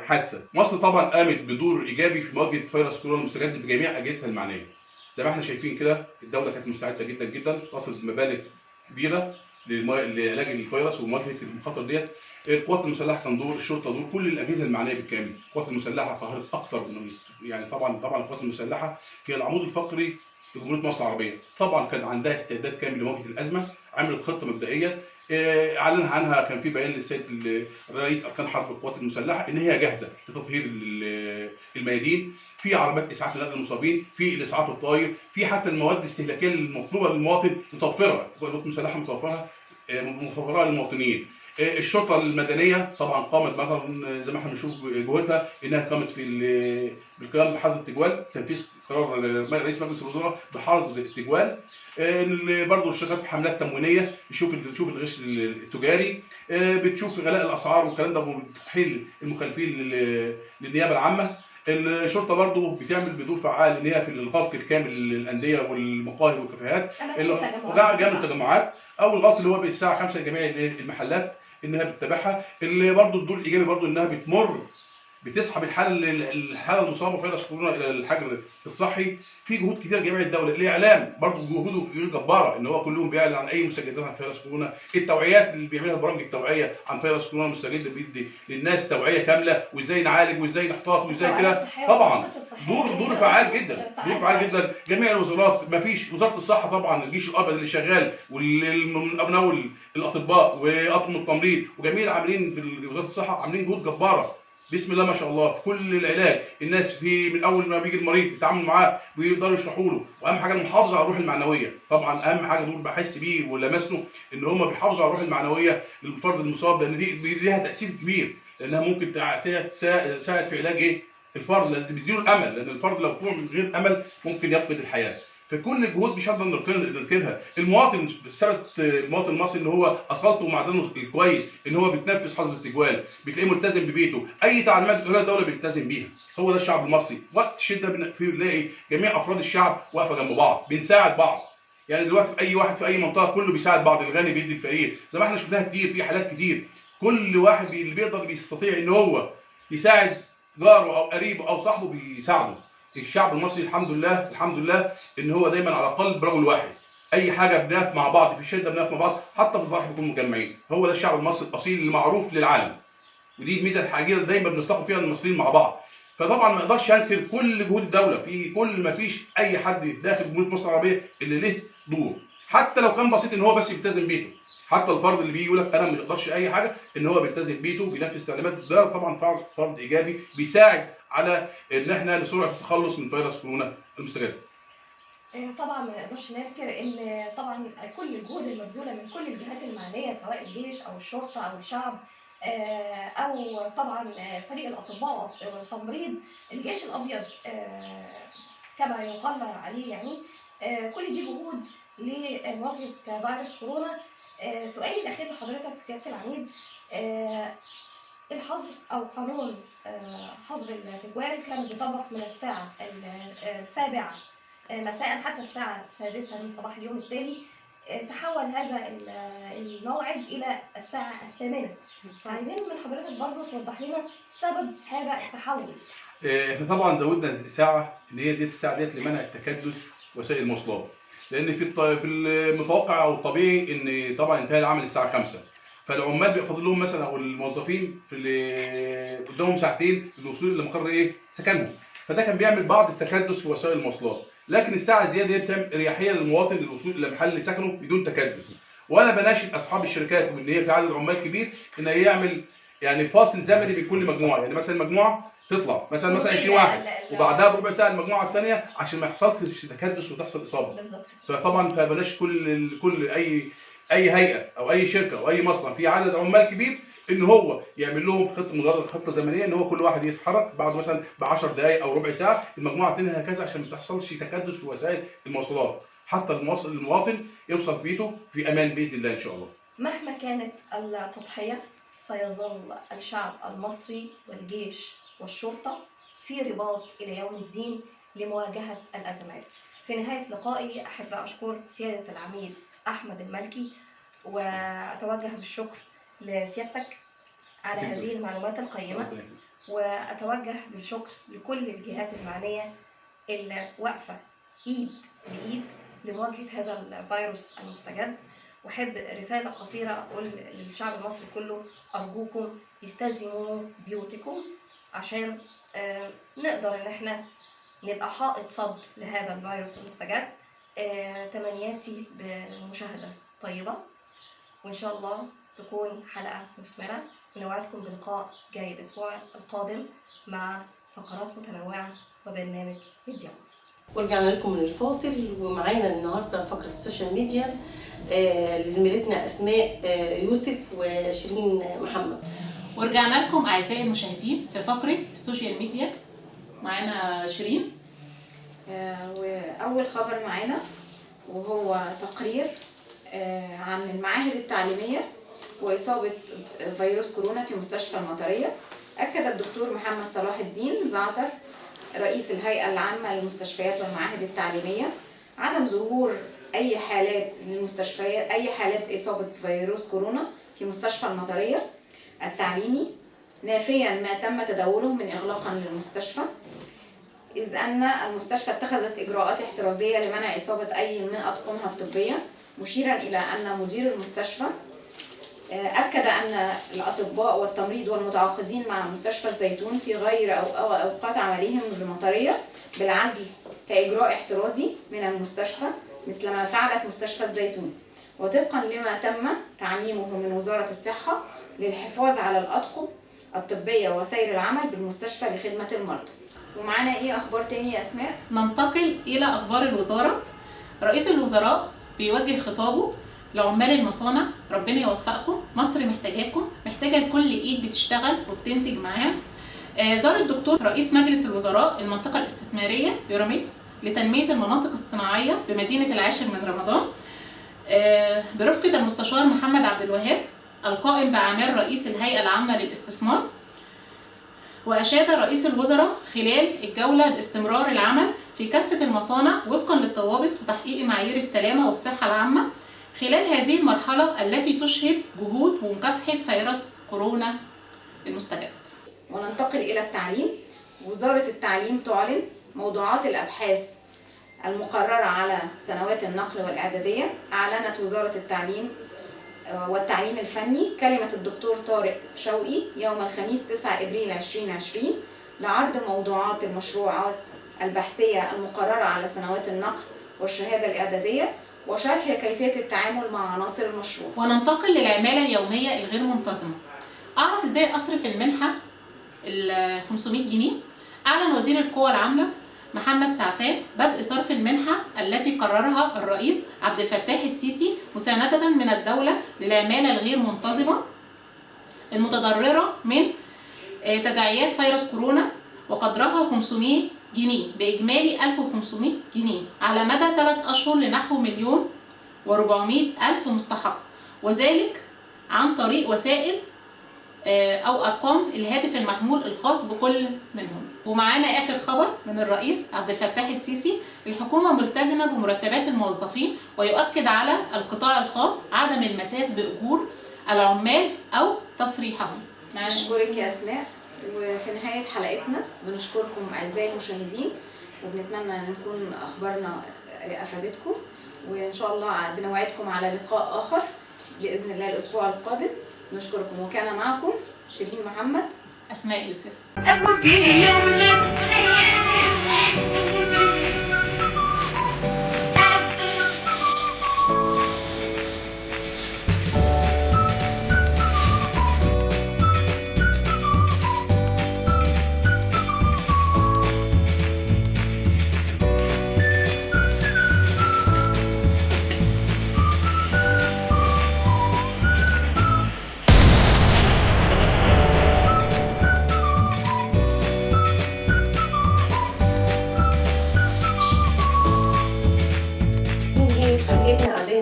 حادثه. مصر طبعا قامت بدور ايجابي في مواجهة فيروس كورونا المستجد بجميع اجهزتها المعنية. زي ما احنا شايفين كده الدولة كانت مستعدة جدا جدا، رصدت مبالغ كبيرة لعلاج الفيروس ومواجهة المخاطر ديت. القوات المسلحة كان دور، الشرطة دور، كل الاجهزة المعنية بالكامل. القوات المسلحة قهرت اكثر من يعني طبعا القوات المسلحة هي العمود الفقري لجمهوريه مصر العربية، طبعا كان عندها استعداد كامل لمواجهة الازمة، عملت خطه مبدئية اعلنها عنها، كان في بيان للسيد الرئيس اركان حرب القوات المسلحة ان هي جاهزة لتطهير الميادين، في عربات اسعاف لنقل المصابين، في الاسعاف الطاير، في حتى المواد الاستهلاكية المطلوبة للمواطن متوفرة، القوات المسلحة متوفرة للمواطنين. الشرطة المدنية طبعا قامت مثلا زي ما احنا بنشوف جهودها انها قامت في بالقيام بحظر التجوال، تنفيذ قرار رئيس مجلس الوزراء بحظر التجوال. برضه شغال في حملات تموينيه، بتشوف الغش التجاري، بتشوف غلاء الاسعار والكلام ده، وبتحيل المخالفين للنيابه العامة. الشرطة برضه بتعمل بدور فعال ان هي في الغلق الكامل للاندية والمقاهي والكافيهات، جامع التجمعات، او الغلق اللي هو بالساعة 5 لجميع المحلات انها بتتابعها. اللي برضه الدور الايجابي برضه انها بتمر بتسحب الحالة المصابة بفيروس كورونا الى الحجر الصحي. في جهود كتير جميع الدولة، الاعلام برضه جهوده جبارة ان هو كلهم بيعلن عن اي مستجدات عن فيروس كورونا، التوعيات اللي بيعملها برامج التوعية عن فيروس كورونا المستجد بيدي للناس توعيه كاملة، وازاي نعالج وازاي نحتاط وازاي كده. طبعا دور فعال جدا، دور فعال جدا. جميع الوزارات، ما فيش وزارة الصحة طبعا، الجيش الابيض اللي شغال، واللي من اول الاطباء واطقم التمريض وجميع العاملين في وزارة الصحة عاملين جهود جبارة بسم الله ما شاء الله في كل العلاج. الناس في من اول ما بيجي المريض بيتعاملوا معاه ويقدروا يشرحوا له، واهم حاجة المحافظة على الروح المعنوية. طبعا اهم حاجة دول بحس بيه ولمسنه ان هم بيحافظوا على الروح المعنوية للفرد المصاب، لان دي ليها تاثير كبير، لانها ممكن تساعد في علاج ايه الفرد، لازم بيديله الامل، لان الفرد لو فوق من غير امل ممكن يفقد الحياة. فكل الجهود مش هنقدر نركنها. المواطن ثبت المواطن المصري ان هو اصالته ومعدنه الكويس، ان هو بيتنفذ حظر التجوال، بتلاقيه ملتزم ببيته، اي تعليمات بتقولها الدولة بيلتزم بيها. هو ده الشعب المصري. وقت الشدة بنلاقي جميع افراد الشعب واقفة جنب بعض، بنساعد بعض. يعني دلوقتي في اي واحد في اي منطقة كله بيساعد بعض، الغني بيدي الفقير، زي ما احنا شفناها كتير في حالات كتير. كل واحد اللي بيقدر بيستطيع ان هو يساعد جاره او قريبه او صاحبه بيساعده. الشعب المصري الحمد لله الحمد لله ان هو دايما على قلب رجل واحد، اي حاجة بنقف مع بعض، في الشدة بنقف مع بعض، حتى في الفرح بنكون مجمعين. هو ده الشعب المصري الاصيل اللي معروف للعالم، ودي الميزة الحقيقية اللي دايما بنفتخر فيها المصريين مع بعض. فطبعا ما اقدرش انكر كل جهود الدولة في كل، ما فيش اي حد داخل جمهورية مصر العربية اللي له دور، حتى لو كان بسيط ان هو بس يلتزم بيته. حتى الفرد اللي بيجي يقول لك انا ما اقدرش اي حاجة، ان هو بيلتزم بيته بينفذ تعليمات، ده طبعا فرد ايجابي بيساعد على ان احنا لسرعه التخلص من فيروس كورونا المستجد. طبعا ما نقدرش ننكر ان طبعا كل الجهود المبذوله من كل الجهات المعنية، سواء الجيش او الشرطة او الشعب او طبعا فريق الاطباء والتمريض، الجيش الابيض كما يقال عليه، يعني كل دي جهود لمواجهة فيروس كورونا. سؤالي الاخير لحضرتك سيادة العميد، الحظر او قانون حظر التجوال كان بيطبق من الساعة 7 مساء حتى الساعة 6 من صباح اليوم التالي، تحول هذا الموعد الى الساعة 8. فعايزين من حضرتك برضو توضح لنا سبب هذا التحول. احنا طبعا زودنا ساعة اللي هي ديت الساعة ديت لمنع التكدس وسائل المواصلات، لان في المتوقع او الطبيعي ان طبعا انتهى العمل الساعة 5، فالعمال بيبقى فاضل لهم مثلا او الموظفين في اللي قدامهم ساعتين للوصول لمقر ايه سكنهم، فده كان بيعمل بعض التكدس في وسائل المواصلات. لكن الساعة زيادة دي بتعمل اريحية للمواطن للوصول الى محل سكنه بدون تكدس. وانا بناشد اصحاب الشركات وان هي في عدد عمال كبير ان يعمل يعني فاصل زمني بين كل مجموعة، يعني مثلا مجموعة تطلع مثلا 20 واحد وبعدها بربع ساعة المجموعة الثانية عشان ما يحصلش تكدس وتحصل اصابه. بالظبط. فطبعا فبلاش كل اي هيئة او اي شركة او اي مصنع فيه عدد عمال كبير ان هو يعمل لهم خطه، مجرد خطه زمنية ان هو كل واحد يتحرك بعد مثلا ب 10 دقائق او ربع ساعة، المجموعة الثانية هكذا، عشان ما تحصلش تكدس في وسائل المواصلات حتى المواطن يوصل بيته في امان باذن الله ان شاء الله. مهما كانت التضحية سيظل الشعب المصري والجيش والشرطة في رباط الى يوم الدين لمواجهة الازمات. في نهاية لقائي احب اشكر سيادة العميد احمد المالكي، واتوجه بالشكر لسيادتك على هذه المعلومات القيمة، واتوجه بالشكر لكل الجهات المعنية اللي واقفة ايد بايد لمواجهة هذا الفيروس المستجد. واحب رسالة قصيرة اقول للشعب المصري كله: ارجوكم التزموا بيوتكم عشان نقدر ان احنا نبقى حائط صد لهذا الفيروس المستجد. تمنياتي بمشاهدة طيبة، وإن شاء الله تكون حلقة مثمرة، ونوعدكم بلقاء جاي الأسبوع القادم مع فقرات متنوعة وبرنامج ميديا مصر. ورجعنا لكم من الفاصل، ومعانا النهارده فقرة ال social media لزميلتنا أسماء يوسف وشيرين محمد. ورجعنا لكم أعزائي المشاهدين في فقرة ال social media، معانا شيرين. وأول خبر معانا وهو تقرير عن المعاهد التعليمية وإصابة فيروس كورونا في مستشفى المطرية. أكد الدكتور محمد صلاح الدين زعتر رئيس الهيئة العامة للمستشفيات والمعاهد التعليمية عدم ظهور أي حالات للمستشفيات، أي حالات إصابة فيروس كورونا في مستشفى المطرية التعليمي، نافيا ما تم تداوله من إغلاقا للمستشفى، إذ أن المستشفى اتخذت إجراءات احترازية لمنع إصابة أي من أطقمها الطبية، مشيرا إلى أن مدير المستشفى أكد أن الأطباء والتمريض والمتعاقدين مع مستشفى الزيتون في غير أوقات عملهم بالمطرية بالعزل كإجراء احترازي من المستشفى مثل ما فعلت مستشفى الزيتون، وطبقا لما تم تعميمه من وزارة الصحة للحفاظ على الأطقم الطبية وسير العمل بالمستشفى لخدمة المرضى. ومعانا ايه اخبار تاني يا اسماء؟ ننتقل الى اخبار الوزارة. رئيس الوزراء بيوجه خطابه لعمال المصانع: ربنا يوفقكم، مصر محتاجاكم، محتاجه لكل ايد بتشتغل وبتنتج معاها. زار الدكتور رئيس مجلس الوزراء المنطقة الاستثمارية بيراميدز لتنميه المناطق الصناعية بمدينة العاشر من رمضان برفقه المستشار محمد عبد الوهاب القائم باعمال رئيس الهيئة العامة للاستثمار. وأشاد رئيس الوزراء خلال الجولة باستمرار العمل في كافة المصانع وفقا للضوابط وتحقيق معايير السلامة والصحة العامة خلال هذه المرحلة التي تشهد جهود ومكافحة فيروس كورونا المستجد. وننتقل إلى التعليم. وزارة التعليم تعلن موضوعات الأبحاث المقررة على سنوات النقل والإعدادية. أعلنت وزارة التعليم والتعليم الفني كلمة الدكتور طارق شوقي يوم الخميس 9 إبريل 2020 لعرض موضوعات المشروعات البحثية المقررة على سنوات النقل والشهادة الإعدادية وشرح كيفية التعامل مع عناصر المشروع. وننتقل للعمالة اليومية الغير منتظمة. أعرف إزاي أصرف المنحة ال 500 جنيه؟ أعلن وزير القوى العاملة محمد سعفان بدء صرف المنحة التي قررها الرئيس عبد الفتاح السيسي مساندة من الدولة للعمالة الغير منتظمة المتضررة من تداعيات فيروس كورونا، وقدرها 500 جنيه بإجمالي 1500 جنيه على مدى 3 أشهر لنحو 1,400,000 مستحق، وذلك عن طريق وسائل أو أرقام الهاتف المحمول الخاص بكل منهم. ومعانا آخر خبر من الرئيس عبد الفتاح السيسي: الحكومة ملتزمة بمرتبات الموظفين، ويؤكد على القطاع الخاص عدم المساس بأجور العمال أو تصريحهم. نشكرك يا أسماء. وفي نهاية حلقتنا بنشكركم أعزائي المشاهدين، وبنتمنى أن نكون أخبارنا افادتكم، وان شاء الله بنوعدكم على لقاء اخر باذن الله الاسبوع القادم. نشكركم، وكان معكم شيرين محمد، اسماء يوسف.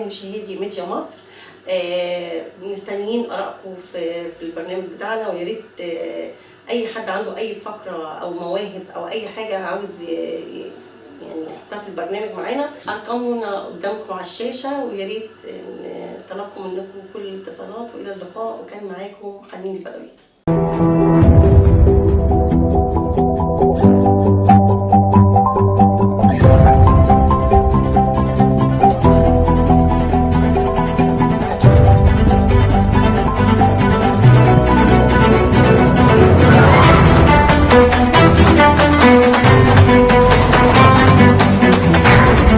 مشاهدي ميديا مصر، مستنيين ارائكم في البرنامج بتاعنا، ويا ريت اي حد عنده اي فقره او مواهب او اي حاجة عاوز يعني يحطها في البرنامج معانا. ارقامنا قدامكم على الشاشة، ويا ريت تلقوا منكم كل الاتصالات. والى اللقاء، وكان معاكم حنين البدوي.